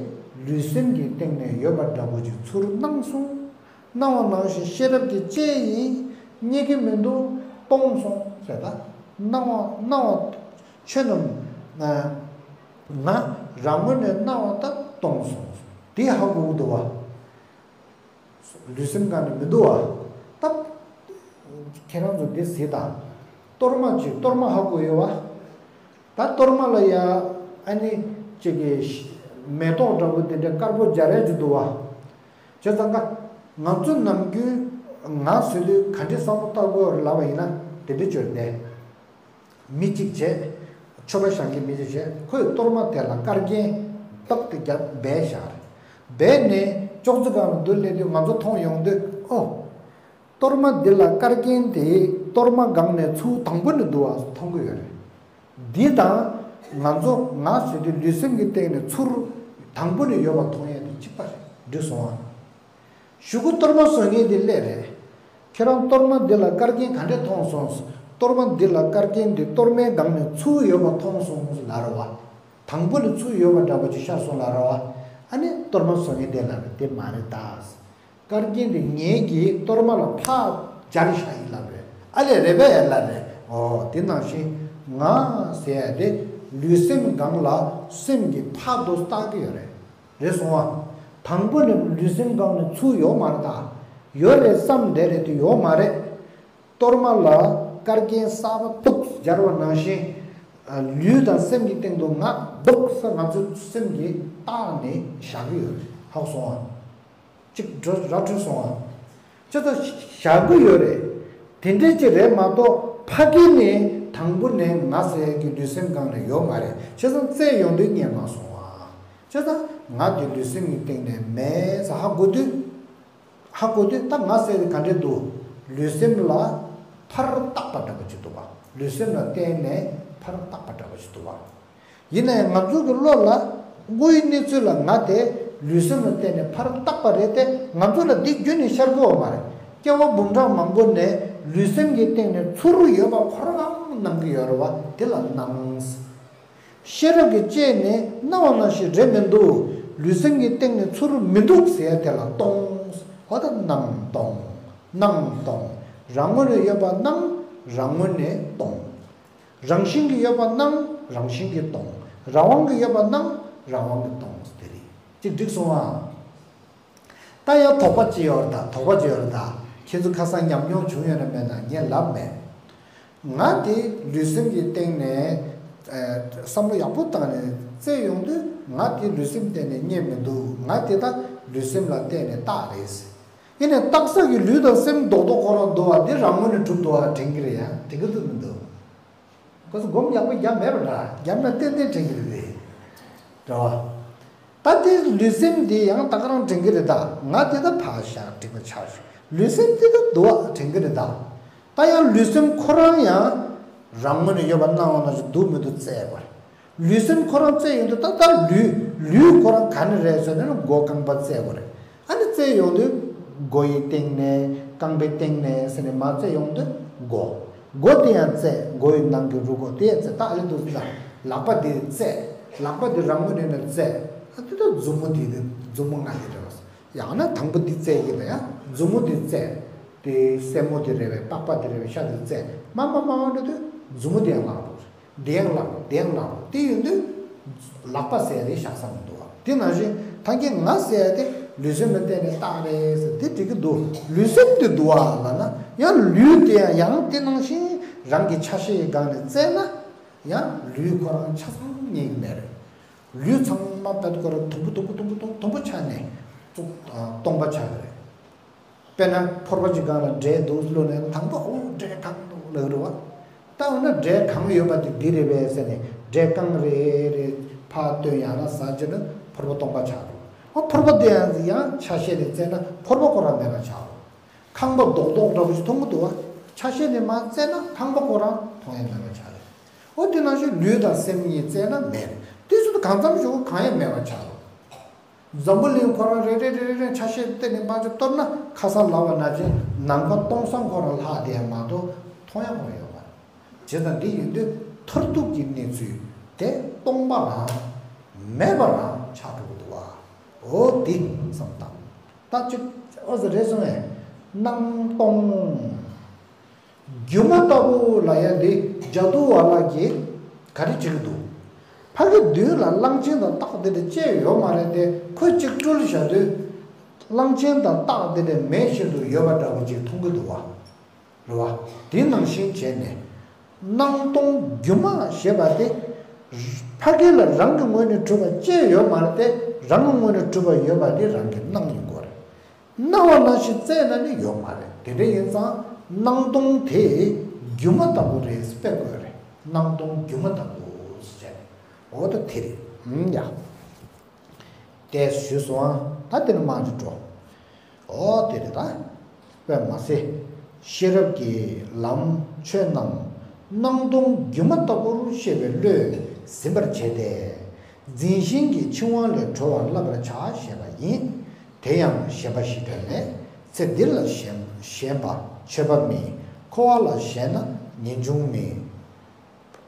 ལུས་སེམས་ཀྱི་སྟེང་ནས་ཡོད་པ་འདྲ་པོ་ཅིག་ཚུར་སྣང་སོང་། སྣང་བ་ནང་བཞིན་ཤེས་རབ་ཀྱི་དཔྱད་ཡིན། རྙེད་ཀྱི་མི་འདུག་སྟོང་སོང་ཟེར་ད། སྣང་བ་སྣང་བ་ཆོས་རྣམས་ང་རང་ངོས་ནས་སྣང་བ་ལྟར་སྟོང་སོང་། དེ་ཧ་གོ་གི་འདུག་བ། ལུས་སེམས་གང་ནས་མི་འདུག་བ། ད་ཁྱེད་རང་ཚོ་འདི་གཟིགས་དང་། གཏོར་མ་ཅིག་གཏོར་མ་ཧ་གོ་ཡོད་བ། ད་གཏོར་མ་ལ་ཡ་ཨ་ནི་ཅིག་གི་མེ་ཏོག་འདྲ་པོ་དེ་འདྲ་དཀར་པོ་སྦྱར་ཡ་ཅིག་འདུག་བ། བྱས་ཙང་ཀ་ང་ཚོ་ནམ་རྒྱུན་ང་ཟེར་དུས་ག་འདྲའི་བསམ་བློ་བཏང་དགོས་རེད་ལབ་པ་ཡིན་ན་དེ་འདྲ་བྱོས་ཏེ། མི་གཅིག་བྱས། ཆོས་པ་ཞང་གི་མི་གཅིག་བྱས། ཁོས་གཏོར་མ་དེ་ལ་དཀར་རྒྱན་ཏག་ཏུ་བརྒྱབ་སྦས་བཞག་རེད། སྦས་ནས་ཅོག་ཙེ་སྒང་ལ་འདུག་སླེབས་དུས་ང་ཚོ་མཐོང་ཡོང་དུས་ཨོ། གཏོར་མ་འདི་ལ་དཀར་རྒྱན་དེ་གཏོར་མ་སྒང་ནས་ཚུར་དང་པོ་ནས་འདུག་བ་མཐོང་གི་ཡོད་རེད། འདི་དང་ང་ཚོ་ང་ཟེར་དུས་ལུས་སེམས་ཀྱི་སྟེང་ནས་ཚུར་དང་པོ་ནས་ཡོད་པ་མཐོང་ཡས་དེ་གཅིག་པ་རེད། འགྲིག་སོང་ཨ། གཞུག་གུ་གཏོར་མ་བཟོ་མཁན་དེ་སླེབས་རེད། ཁྱེད་རང་གཏོར་མ་འདི་ལ་དཀར་རྒྱན་ག་འདྲས་མཐོང་སོང་། གཏོར་མ་འདི་ལ་དཀར་རྒྱན་འདི་གཏོར་མའི་སྒང་ནས་ཚུར་ཡོད་པ་མཐོང་སོང་ལབ་རེད་བ། དང་པོ་ནས་ཚུར་ཡོད་པ་འདྲ་པོ་ཅིག་ཤར་སོང་ལབ་རེད་བ། ཨ་ནི་གཏོར་མ་བཟོ་མཁན་དེ་ལབ་རེད། དེ་མ་རེད་ད། དཀར་རྒྱན་དེ་ངེད་ཀྱིས་གཏོར་མ་ལ་ཕར་སྦྱར་བཞག་ཡིན་ལབ་རེད། ཨ་ལས་རེད་པས་ལབ་རེད། ཨོ་དེ་ནང་བཞིན་ང་ཟེར་ཡ་དེ་ལུས་སེམས་སྒང་ལ་སེམས་ཀྱིས་ཕར་དུ་བལྟ་གི་ཡོད་རེད། རེད་སོང་ཨ། དང་པོ་ནས་ལུས་སེམས་སྒང་ནས་ཚུར་ཡོད་མ་རེད་ད། ཡོད་རེད་བསམ་བསྡད་རེད་དེ་ཡོད་མ་རེད། གཏོར་མ་ལ་དཀར་རྒྱན་གསར་པ་ཏོག་སྦྱར་བ་ནང་བཞིན། ལུས་དང་སེམས་ཀྱི་སྟེང་དུ་ང་ཏོག་ཙམ་ང་ཚོའི་སེམས་ཀྱིས་བཏགས་ནས་བཞག་གི་ཡོད་རེད། ཧ་གོ་སོང་ཨ། གཅིག་འགྲོ་ར་འཕྲོད་སོང་ཨ། ཅི་ལྟར་བཞག་གི་ཡོད་རེད། དེ་འདྲས་ཅིག་རེད་མ་གཏོགས་ཕ་གི་ནས་དང་པོ་ནས་ང་ཟེར་གྱི་ལུས་སེམས་སྒང་ནས་ཡོད་མ་རེད། བྱས་ཙང་བཙལ་ཡོང་དུས་རྙེད་མ་སོང་ཨ། བྱས་ཙང་ང་དེ་ལུས་སེམས་ཀྱི་སྟེང་ནས་མེད་ཟེར་ཧ་གོ་དུས། ཧ་གོ་དུས་ད་ང་ཟེར་དེ་ག་འདྲས་འདུག་ལུས་སེམས་ལ་ཕར་བཏགས་པ་འདྲ་པོ་ཅིག་འདུག་བ། ལུས་སེམས་ལ་བརྟེན་ནས་ཕར་བཏགས་པ་འདྲ་པོ་ཅིག་འདུག་བ། ཡིན་ནའི་ང་ཚོ་གི་བློ་ལ་དངོས་ཡོད་གནས་ཚུལ་ལ་ང་དེ་ལུས་སེམས་ལ་བརྟེན་ནས་ཕར་བཏགས་པ་རེད་དེ། ང་ཚོ་ལ་འདི་རྒྱུན་ནས་ཤར་གི་ཡོད་མ་རེད། སྐྱེ་བ་འབུམ་ཕྲག་མང་པོ་ནས་ལུས་སེམས་ཀྱི་སྟེང་ནས་ཚུར་ཡོད་པ་ཁོ་རང་སྣང་གི་ཡོད་རེད་བ། དེ་ལ་སྣང་། ཤེས་རབ་ཀྱི་དཔྱད་ནས་སྣང་བ་ནང་བཞིན་རེད་མི་འདུག་ལུས་སེམས་ཀྱི་སྟེང་ནས་ཚུར་མི་འདུག་ཟེར་ཡ་དེ་ལ་སྟོང་། འོ་ད་སྣང་སྟོང་། སྣང་སྟོང་། རང་ངོས་ནས་ཡོད་པ་སྣང་། རང་ངོས་ནས་སྟོང་། རང་བཞིན་གྱིས་ཡོད་པ་སྣང་། རང་བཞིན་གྱིས་སྟོང་། རང་དབང་གིས་ཡོད་པ་སྣང་། རང་དབང་གིས་སྟོང་། དེ་རེད། ཅིག་འགྲིག་སོང་ཨ། ད་ཡང་དོགས་པ་ཅི་ཡོད་རེད་ད། དོགས་པ་ཅི་ཡོད་རེད་ད། ཁྱེད་ཚོ་ཁ་སང་ཉམས་མྱོང་བྱུང་ཡོད་ན་མེད་ན་ངས་ལབ་མེད། ང་དེ་ལུས་སེམས་ཀྱི་སྟེང་ནས་ཨ་བསམ་བློ་ཡག་པོ་བཏང་ནས་བཙལ་ཡོང་དུས་ང་དེ་ལུས་སེམས་སྟེང་ནས་རྙེད་མི་འདུག་ང་དེ་ད་ལུས་སེམས་ལ་བརྟེན་ནས་བཏགས་རེད། ཡིན་ནའི་བཏགས་ས་གི་ལུས་དང་སེམས་རྡོག་རྡོག་ཁོ་རང་འདུག་བ་དེ་རང་ངོས་ནས་གྲུབ་འདུག་བ་དྲན་གྱི་རེད་ཡ། དྲན་གྱི་འདུག་མི་འདུག་ཁོ་ཚོ་སྒོམ་ཡག་པོ་བརྒྱབ་མེད་པ་འདྲ། བརྒྱབ་ན་ཏན་ཏན་དྲན་གྱི་རེད། རེད་བ། ད་དེ་ལུས་སེམས་དེ་ཡང་ད་ག་རང་དྲན་གྱི་རེད་ད། ང་དེ་ད་ཕར་བཞག་དྲན་པ་ཆགས་བྱུང་། ལུས་སེམས་དེ་ད་འདུག་བ་དྲན་གྱི་རེད་ད། ད་ཡང་ལུས་སེམས་ཁོ་རང་ཡང་རང་ངོས་ནས་ཡོད་པ་སྣང་བ་ནང་བཞིན་འདུག་མི་འདུག་བཙལ་དགོས་རེད། ལུས་སེམས་ཁོ་རང་བཙལ་ཡོང་དུས་ད་ལྟ་ལུས་ལུས་ཁོ་རང་ག་ནས་རེད་ཟེར་ན་མགོ་རྐང་པ་བཙལ་དགོས་རེད། ཨ་ནི་བཙལ་ཡོང་དུས་མགོ་ཡི་སྟེང་ནས་རྐང་པའི་སྟེང་ནས་ཟེར་ནས་མར་བཙལ་ཡོང་དུས་མགོ། མགོ་དེ་ཡང་བཙལ། མགོ་ཡི་ནང་གི་རུས་ཁོག་དེ་ཡང་བཙལ། ད་ཨ་ལེ་འདུག་ཟེར་ལ་ལག་པ་དེ་བཙལ། ལག་པ་དེ་རང་ངོས་ནས་ནས་བཙལ། ཨ་དེ་ད་མཛུབ་མོ་དེ་དེ་མཛུབ་མོ་ལྔ་དེ་རེད་བ། ཡང་ན་དང་པོ་འདི་བཙལ་གྱི་རེད་ཡ། མཛུབ་མོ་འདི་བཙལ། དེ་སེན་མོ་འདི་རེད་པས། པགས་པ་འདི་རེད་པས། ཤ་འདི་བཙལ། མ་མ་མ་མ་འགྲོ་དུས་མཛུབ་མོ་འདི་ཡང་བརླག་འགྲོ། འདི་ཡང་བརླག་འགྲོ། འདི་ཡང་བརླག་འགྲོ། དེ་ཡོང་དུས་ལག་པ་ཟེར་ཡ་དེ་བཞག་ས་མི་འདུག་བ། དེ་ནང་བཞིན་ད་གིན་ང་ཟེར་ཡ་དེ་ལུས་སེམས་ལ་བརྟེན་ནས་བཏགས་རེད་ཟེར་དེ་འགྲིག་གི་འདུག་ལུས་སེམས་འདི་འདུག་བ་ལབ་ན་ཡང་ལུས་དེ་ཡང་ཡང་དེ་ནང་བཞིན་རང་གི་ཆ་ཤས་ཀྱི་སྒང་ནས་བཙལ་ན་ཡང་ལུས་ཁོ་རང་ཆ་ཚང་རྙེད་ཀྱི་མེད་རེད། ལུས་ཚང་མ་དཔེ་ཁོ་རང་དུམ་བུ་དུམ་བུ་དུམ་བུ་དུམ་བུ་དུམ་བུ་ཆགས་ནས་བཙུགས་སྟོང་པ་ཆགས་ཀྱི་རེད། དཔེར་ན་ཕོར་པ་གཅིག་སྒང་ལ་འབྲས་འདུག་བླུགས་ནས་དང་པོ་འོ་འབྲས་གང་འདུག་ལབ་རེད་བ། ད་འོ་ན་འབྲས་གང་ཡོད་པ་དེ་འདི་རེད་པས་ཟེར་ནས་འབྲས་རྐང་རེ་རེ་ཕར་བཏོན་ཡང་ན་ཟ་བྱས་ན་ཕོར་པ་སྟོང་པ་ཆགས་འགྲོ། འོ་ཕོར་པ་དེ་ཡང་ཡང་ཆ་ཤས་ནས་བཙལ་ན་ཕོར་པ་ཁོ་རང་མེད་པ་ཆགས་འགྲོ། ཁང་པ་རྡོག་རྡོག་འདྲ་པོ་ཞིག་མཐོང་གི་འདུག་བ། ཆ་ཤས་ནས་མར་བཙལ་ན་ཁང་པ་ཁོ་རང་མཐོང་ཡ་མེད་པ་ཆགས་རེད། འོ་དེ་ནང་བཞིན་ལུས་དང་སེམས་གཉིས་བཙལ་ན་མེད་རེད། དེ་ཚོ་གང་འཚམ་ཞིག་གང་ཡང་མེད་པ་ཆགས་རེད། འཛམ་བུ་གླིང་ཁོ་རང་རེ་རེ་རེ་རེ་ཆ་ཤས་བལྟས་ནས་མར་ཅིག་གཏོར་ན་ཁ་སང་ལབ་པ་ནང་བཞིན་ནམ་མཁའ་སྟོང་སང་ཁོ་རང་ལྷག་བསྡད་ཡ་མ་གཏོགས་མཐོང་ཡ་ཁོ་རང་ཡོད་མ་རེད། བྱས་ཙང་འདི་ཡིན་དུས་མཐར་ཐུག་གི་གནས་ཚུལ་དེ་སྟོང་པ་རང་མེད་པ་རང་ཆགས་འགྲོ་གི་འདུག་བ། འོ་དེ་བསམ་དང་། ད་ཅིག་ཨོ་ཟེར་རེད་སོང་ངས། སྣང་སྟོང་། སྒྱུ་མ་ལྟ་བུ་ལ་ཡ་འདི་ཇ་དུ་བ་ལ་གིས་ག་རེ་བྱེད་ཀྱི་འདུག་ཕ་གི་མདུན་ལ་གླང་ཆེན་དང་སྟག་དེ་འདྲ་བཅས་ཡོད་མ་རེད་དེ། ཁོས་གཅིག་སྤྲུལ་བཞག་དུས་གླང་ཆེན་དང་སྟག་དེ་འདྲ་མེད་བཞིན་དུ་ཡོད་པ་འདྲ་བོ་ཅིག་མཐོང་གི་འདུག་བ། རེད་བ། དེ་ནང་བཞིན་བྱས་ནས། སྣང་སྟོང་སྒྱུ་མ་ཞེས་པ་དེ། ཕ་གི་ལ་རང་གི་ངོས་ནས་གྲུབ་པ་ཅིག་ཡོད་མ་རེད་དེ། རང་གི་ངོས་ནས་གྲུབ་པ་ཡོད་པ་དེ་རང་གི་སྣང་ཡིན་དགོས་རེད། སྣང་བ་ནང་བཞིན་བཙལ་ན་ནི་ཡོད་མ་རེད། དེ་འདྲ་ཡིན་ཙང་སྣང་སྟོང་དེ་སྒྱུ་མ་ལྟ་བུ་རེད་དཔེ་དགོས་རེད། སྣང་སྟོང་སྒྱུ་མ་ལྟ་བུ་ཟེར་བྱས་ནས། འོ་ད་དེ་རེད། ཨུམ་ཡ། དེ་ཞུས་སོང་ཨ། ད་དེ་ནི་མར་ཅིག་འགྲོ། འོ་དེ་རེད་ད། དཔེ་མ་ཟད། ཤེས་རབ་ཀྱི་ལམ་ཆོས་རྣམས་སྣང་སྟོང་སྒྱུ་མ་ལྟ་བུར་ཤེས་པའི་བློས་ཟིན་པར་བྱས་ཏེ། འཛིན་ཞེན་གྱི་འཆིང་བ་ལས་གྲོལ་བར་བསླབ་པར་བྱ་ཞེས་པ་ཡིན། དེ་ཡང་ཞེས་པ་ཞིག་འདྲ་ལས། ཚེ་འདི་ལ་ཞེན་ཞེན་པ་ཆོས་པ་མིན། འཁོར་བ་ལ་ཞེན་ན་ངེས་འབྱུང་མིན།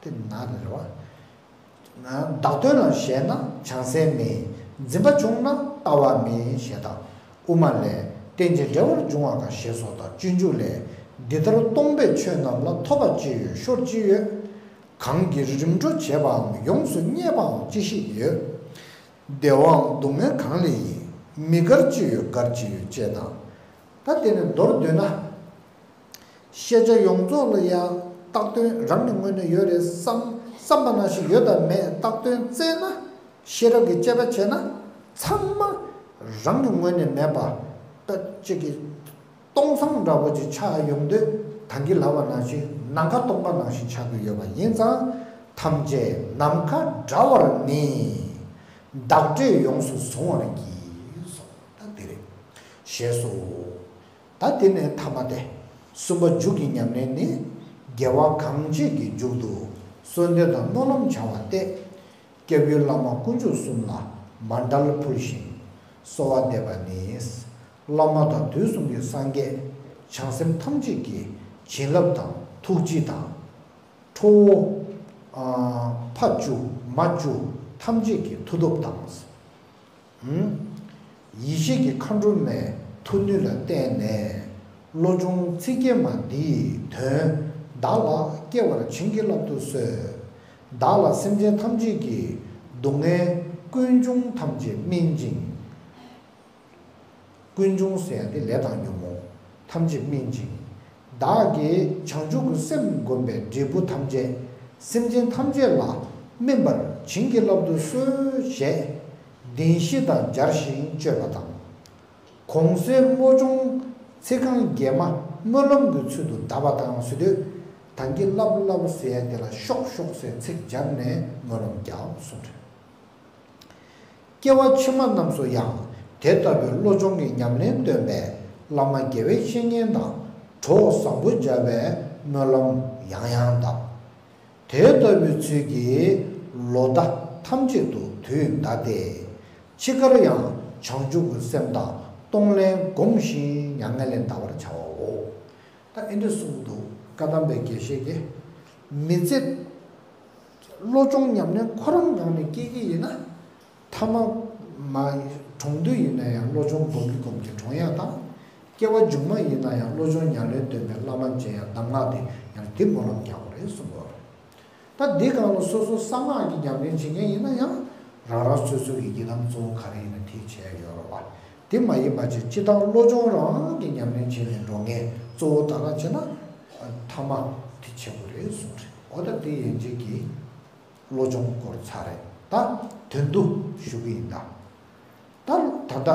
དེ་ན་རེད་བ། བདག་དོན་ལ་ཞེན་ན་བྱང་སེམས་མིན། འཛིན་པ་བྱུང་ན་ལྟ་བ་མིན་ཞེས་དང་། དབུ་མ་ལས། རྟེན་ཅིང་འབྲེལ་བར་འབྱུང་བ་གང་ཞེས་སོགས་དང་། སྤྱོད་འཇུག་ལས། འདི་ལྟར་སྟོང་པའི་ཆོས་རྣམས་ལ། ཐོབ་པ་ཅི་ཡོད་ཤོར་ཅི་ཡོད། གང་གིས་རིམ་གྲོ་བྱས་པའམ། ཡོངས་སུ་བརྙས་པའང་ཅི་ཞིག་ཡོད། བདེ་བའམ་སྡུག་བསྔལ་གང་ལས་ཡིན། མི་དགར་ཅི་ཡོད་དགར་ཅི་ཡོད་ཅེས་དང་། ད་དེ་ནི་མདོར་བསྡུས་ན། ཤེས་བྱ་ཡོངས་རྫོགས་ལ་ཡང་བཏགས་དོན་རང་གི་ངོས་ནས་ཡོད་རེད་བསམ་བསམ་པ་ནང་བཞིན་ཡོད་དམ་མེད་བཏགས་དོན་བཙལ་ན། ཤེས་རབ་ཀྱི་དཔྱད་པ་བྱས་ན། ཚང་མ་རང་གི་ངོས་ནས་མེད་པ། ད་ཅིག་གི་སྟོང་སང་འདྲ་བོ་ཅིག་ཆགས་ཡོང་དུས། ད་གིན་ལབ་པ་ནང་བཞིན་ནམ་མཁའ་སྟོང་པ་ནང་བཞིན་ཆགས་ཀྱི་ཡོད་པ་ཡིན་ཙང་། ཐམས་ཅད་ནམ་མཁའ་འདྲ་བར་ནི། བདག་འདྲས་ཡོངས་སུ་བཟུང་བར་གྱིས་སོ། ད་དེ་རེད། ཞེས་སོ། ད་དེ་ནས་ཐ་མ་སྟེ། གསུམ་པ་མཇུག་གི་ཉམས་ལེན་ནི། དགེ་བ་གང་བྱེད་ཀྱི་མཇུག་ཏུ། གསོལ་འདེབས་དང་སྨོན་ལམ་བྱ་བ་སྟེ། སྐྱབས་ཡུལ་བླ་མ་དཀོན་མཆོག་གསུམ་ལ་མཎྜལ་ཕུལ་ཞིང་གསོལ་བ་འདེབས་པ་ནི། བླ་མ་དང་དུས་གསུམ་གྱི་སངས་རྒྱས་བྱང་སེམས་ཐམས་ཅད་ཀྱི་བྱིན་རླབས་དང་ཐུགས་རྗེ་དང་། ཁྲོ་བོ་ཕ་བཅུ་མ་བཅུ་ཐམས་ཅད་ཀྱི་མཐུ་སྟོབས་དང་། ཡེ་ཤེས་ཀྱི་མཁའ་འགྲོ་མའི་མཐུ་ནུས་ལ་བརྟེན་ནས། བློ་སྦྱོང་ཚིག་བརྒྱད་མ་འདིའི་དོན་བདག་ལ་སྐྱེ་བར་བྱིན་གྱིས་བརླབ་ཏུ་གསོལ། བདག་ལ་སེམས་ཅན་ཐམས་ཅད་ཀྱི་སྡུག་བསྔལ་ཀུན་འབྱུང་ཐམས་ཅད་སྨིན་ཅིང་། ཀུན་འབྱུང་ཟེར་ཡ་དེ་ལས་དང་ཉོན་མོངས་ཐམས་ཅད་སྨིན་ཅིང་། བདག་གིས་བྱང་ཆུབ་ཀྱི་སེམས་བསྒོམས་པའི་འབྲས་བུ་ཐམས་ཅད་སེམས་ཅན་ཐམས་ཅད་ལ་སྨིན་པར་བྱིན་གྱིས་བརླབ་ཏུ་གསོལ་ཞེས་བདེན་བཞི་དང་སྦྱར་ཞིང་བརྗོད་པ་དང་། གོང་གསལ་བློ་སྦྱོང་ཚིག་རྐང་བརྒྱད་མ་སྨོན་ལམ་གྱི་ཚུལ་དུ་བཟླས་པ་དང་ཟེར་དུས། ད་གིན་བསླབ་བསླབ་ཟེར་ཡ་དེ་ལ་ཤོག་ཤོག་ཟེར་ཚིག་སྦྱར་ནས་སྨོན་ལམ་རྒྱག་གསུངས་རེད། སྐྱེ་བ་ཕྱི་མ་རྣམས་སུ་ཡང་དེ་ལྟ་བུའི་བློ་སྦྱོང་གི་ཉམས་ལེན་སྟོན་པའི་བླ་མ་དགེ་བའི་བཤེས་གཉེན་དང་གྲོགས་བཟང་པོ་མཇལ་བའི་སྨོན་ལམ་ཡང་ཡང་བཏབ། དེ་ལྟ་བུའི་ཚུལ་གྱིས་ལོ་ཟླ་ཐམས་ཅད་དུ་དུས་འདའ་སྟེ། འཆི་ཁར་ཡང་བྱང་ཆུབ་ཀྱི་སེམས་དང་གཏོང་ལེན་བསྒོམ་ཞིང་མྱ་ངན་ལས་འདའ་བར་བྱའོ། ད་ཨེ་འདྲ་གསུངས་འདུག་བཀའ་གདམས་པའི་དགེ་བཤེས་ཀྱིས། མི་ཚེ་བློ་སྦྱོང་ཉམས་ལེན་ཁོ་རང་སྒང་ནས་སྐྱེལ་གྱི་ཡིན་ན། ཐ་མ་མ་གྲོངས་དུས་ཡིན་ན་ཡང་བློ་སྦྱོང་སྒོམ་གྱི་སྒོམ་གྱི་གྲོངས་ཡ་དང་། སྐྱེ་བ་མཇུག་མ་ཡིན་ན་ཡང་བློ་སྦྱོང་ཉམས་ལེན་སྟོན་པའི་བླ་མ་མཇལ་ཡ་གདམས་ངག་དེ་ཡང་དེ་སྨོན་ལམ་རྒྱག་དགོས་རེད་གསུངས་པ་རེད། ད་འདི་སྒང་ལ་སོ་སོ་གསང་སྔགས་ཀྱི་ཉམས་ལེན་བྱེད་མཁན་ཡིན་ན་ཡང་། རང་རང་སོ་སོ་གི་ཡི་དམ་གཙོ་བོ་ག་རེ་ཡིན་ན་དེ་བྱས་ཡོད་རེད་བ། དེ་མ་ཡིན་པ་ཅིག་སྤྱིར་བཏང་བློ་སྦྱོང་རང་གི་ཉམས་ལེན་བྱས་ནས་འགྲོ་མཁན་གཙོ་བོ་དག་ལ་བྱས་ན། ཐ་མ་དེ་བྱེད་དགོས་རེད་གསུངས་རེད། འོ་ད་དེ་ཡན་ཆད་ཀྱི་བློ་སྦྱོང་སྐོར་ཚར་རེད། ད་དོན་དུ་ཞུ་གི་ཡིན་ད། ད་ད་ལྟ་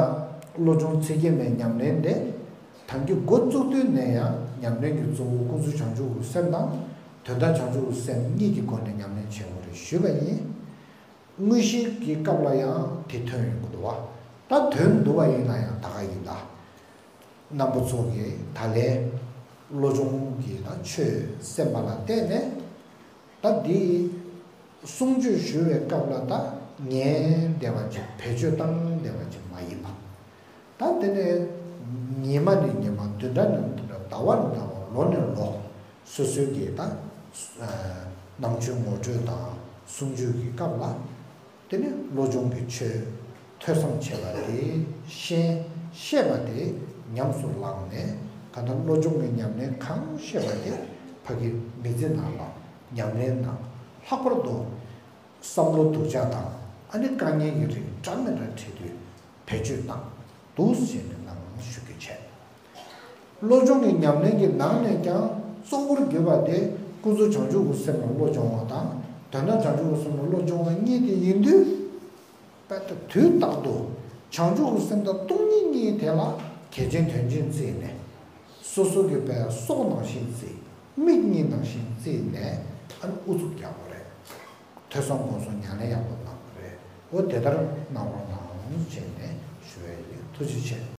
བློ་སྦྱོང་ཚིག་བརྒྱད་མའི་ཉམས་ལེན་དེ། ད་གིན་འགོ་བཙུགས་དུས་ནས་ཡང་ཉམས་ལེན་གྱི་གཙོ་བོ་ཀུན་རྫོབ་བྱང་ཆུབ་ཀྱི་སེམས་དང་། དོན་དམ་བྱང་ཆུབ་ཀྱི་སེམས་གཉིས་ཀྱི་སྒོ་ནས་ཉམས་ལེན་བྱེད་དགོས་རེད་ཞུས་པ་ཡིན། དངོས་གཞིའི་སྐབས་ལ་ཡང་དེ་ཐོན་ཡོང་གི་འདུག་བ། ད་དོན་བསྡུ་བ་ཡིན་ན་ཡང་ད་ག་ཡིན་ད། རྣམ་པ་ཚོ་གིས་ད་ལན་བློ་སྦྱོང་གི་ད་ཆོས་གསན་པ་ལ་བརྟེན་ནས། ད་འདི་གསུང་ཆོས་ཞུ་བའི་སྐབས་ལ་ད་ཉན་བདེ་བ་ཅིག་བེད་སྤྱོད་བཏང་བདེ་བ་ཅིག་མ་ཡིན་པ། ད་དེ་ནས་ཉི་མ་ནས་ཉི་མ། བདུན་ཕྲག་ནས་བདུན་ཕྲག་ཟླ་བ་ནས་ཟླ་བ། ལོ་ནས་ལོ། སོ་སོའི་གི་ད་ ནང་ཆོས་ངོ་སྤྲོད་དང་གསུང་ཆོས་ཀྱི་སྐབས་ལ། དེ་ནས་བློ་སྦྱོང་གི་ཆོས་ཐོས་བསམ་བྱས་པ་དེ་ཤེས་ཤེས་པ་དེ་ཉམས་སུ་བླངས་ནས། གང་ལྟར་བློ་སྦྱོང་གི་ཉམས་ལེན་གང་ཤེས་པ་དེ་ཕ་གི་མི་ཚེ་ནང་ལ་ཉམས་ལེན་དང་། ལྷག་པར་དུ་བསམ་བློ་སྡུག་ཅག་དང་ཨ་ནི་དཀའ་ངལ་གྱི་རིགས་འདྲ་མི་འདྲ་འཕྲད་དུས་བེད་སྤྱོད་གནང་འདུག་ཟེར་ནས་ནང་ཞུ་རྒྱུ་བྱས། བློ་སྦྱོང་གི་ཉམས་ལེན་གྱི་ནང་ནས་ཀྱང་གཙོ་བོར་གྱུར་པ་དེ་ཀུན་རྫོབ་བྱང་ཆུབ་ཀྱི་སེམས་ལ་བློ་སྦྱོང་བ་དང་དོན་དམ་བྱང་ཆུབ་ཀྱི་སེམས་ལ་བློ་སྦྱོང་བ་གཉིས་དེ་ཡིན་དུས། དཔེ་ལྟ་དུས་རྟག་ཏུ་བྱང་ཆུབ་ཀྱི་སེམས་དང་སྟོང་ཉིད་གཉིས་དེ་ལ་གལ་ཆེན་དོན་ཆེན་བརྩིས་ནས། སོ་སོ་གི་དཔེ་སྲོག་ནང་བཞིན་བརྩི། མིག་གཉིས་ནང་བཞིན་བརྩིས་ནས་ཨ་ནི་ཨུ་ཚུགས་རྒྱག་དགོས་རེད། ཐོས་བསམ་སྒོམ་གསུམ་ཉམས་ལེན་ཡག་པོ་གནང་དགོས་རེད། འོ་དེ་ལྟར་གནང་རོགས་གནང་བྱས་ནས་ཞུ་བ་ཡིན། ཐུགས་རྗེ་ཆེ།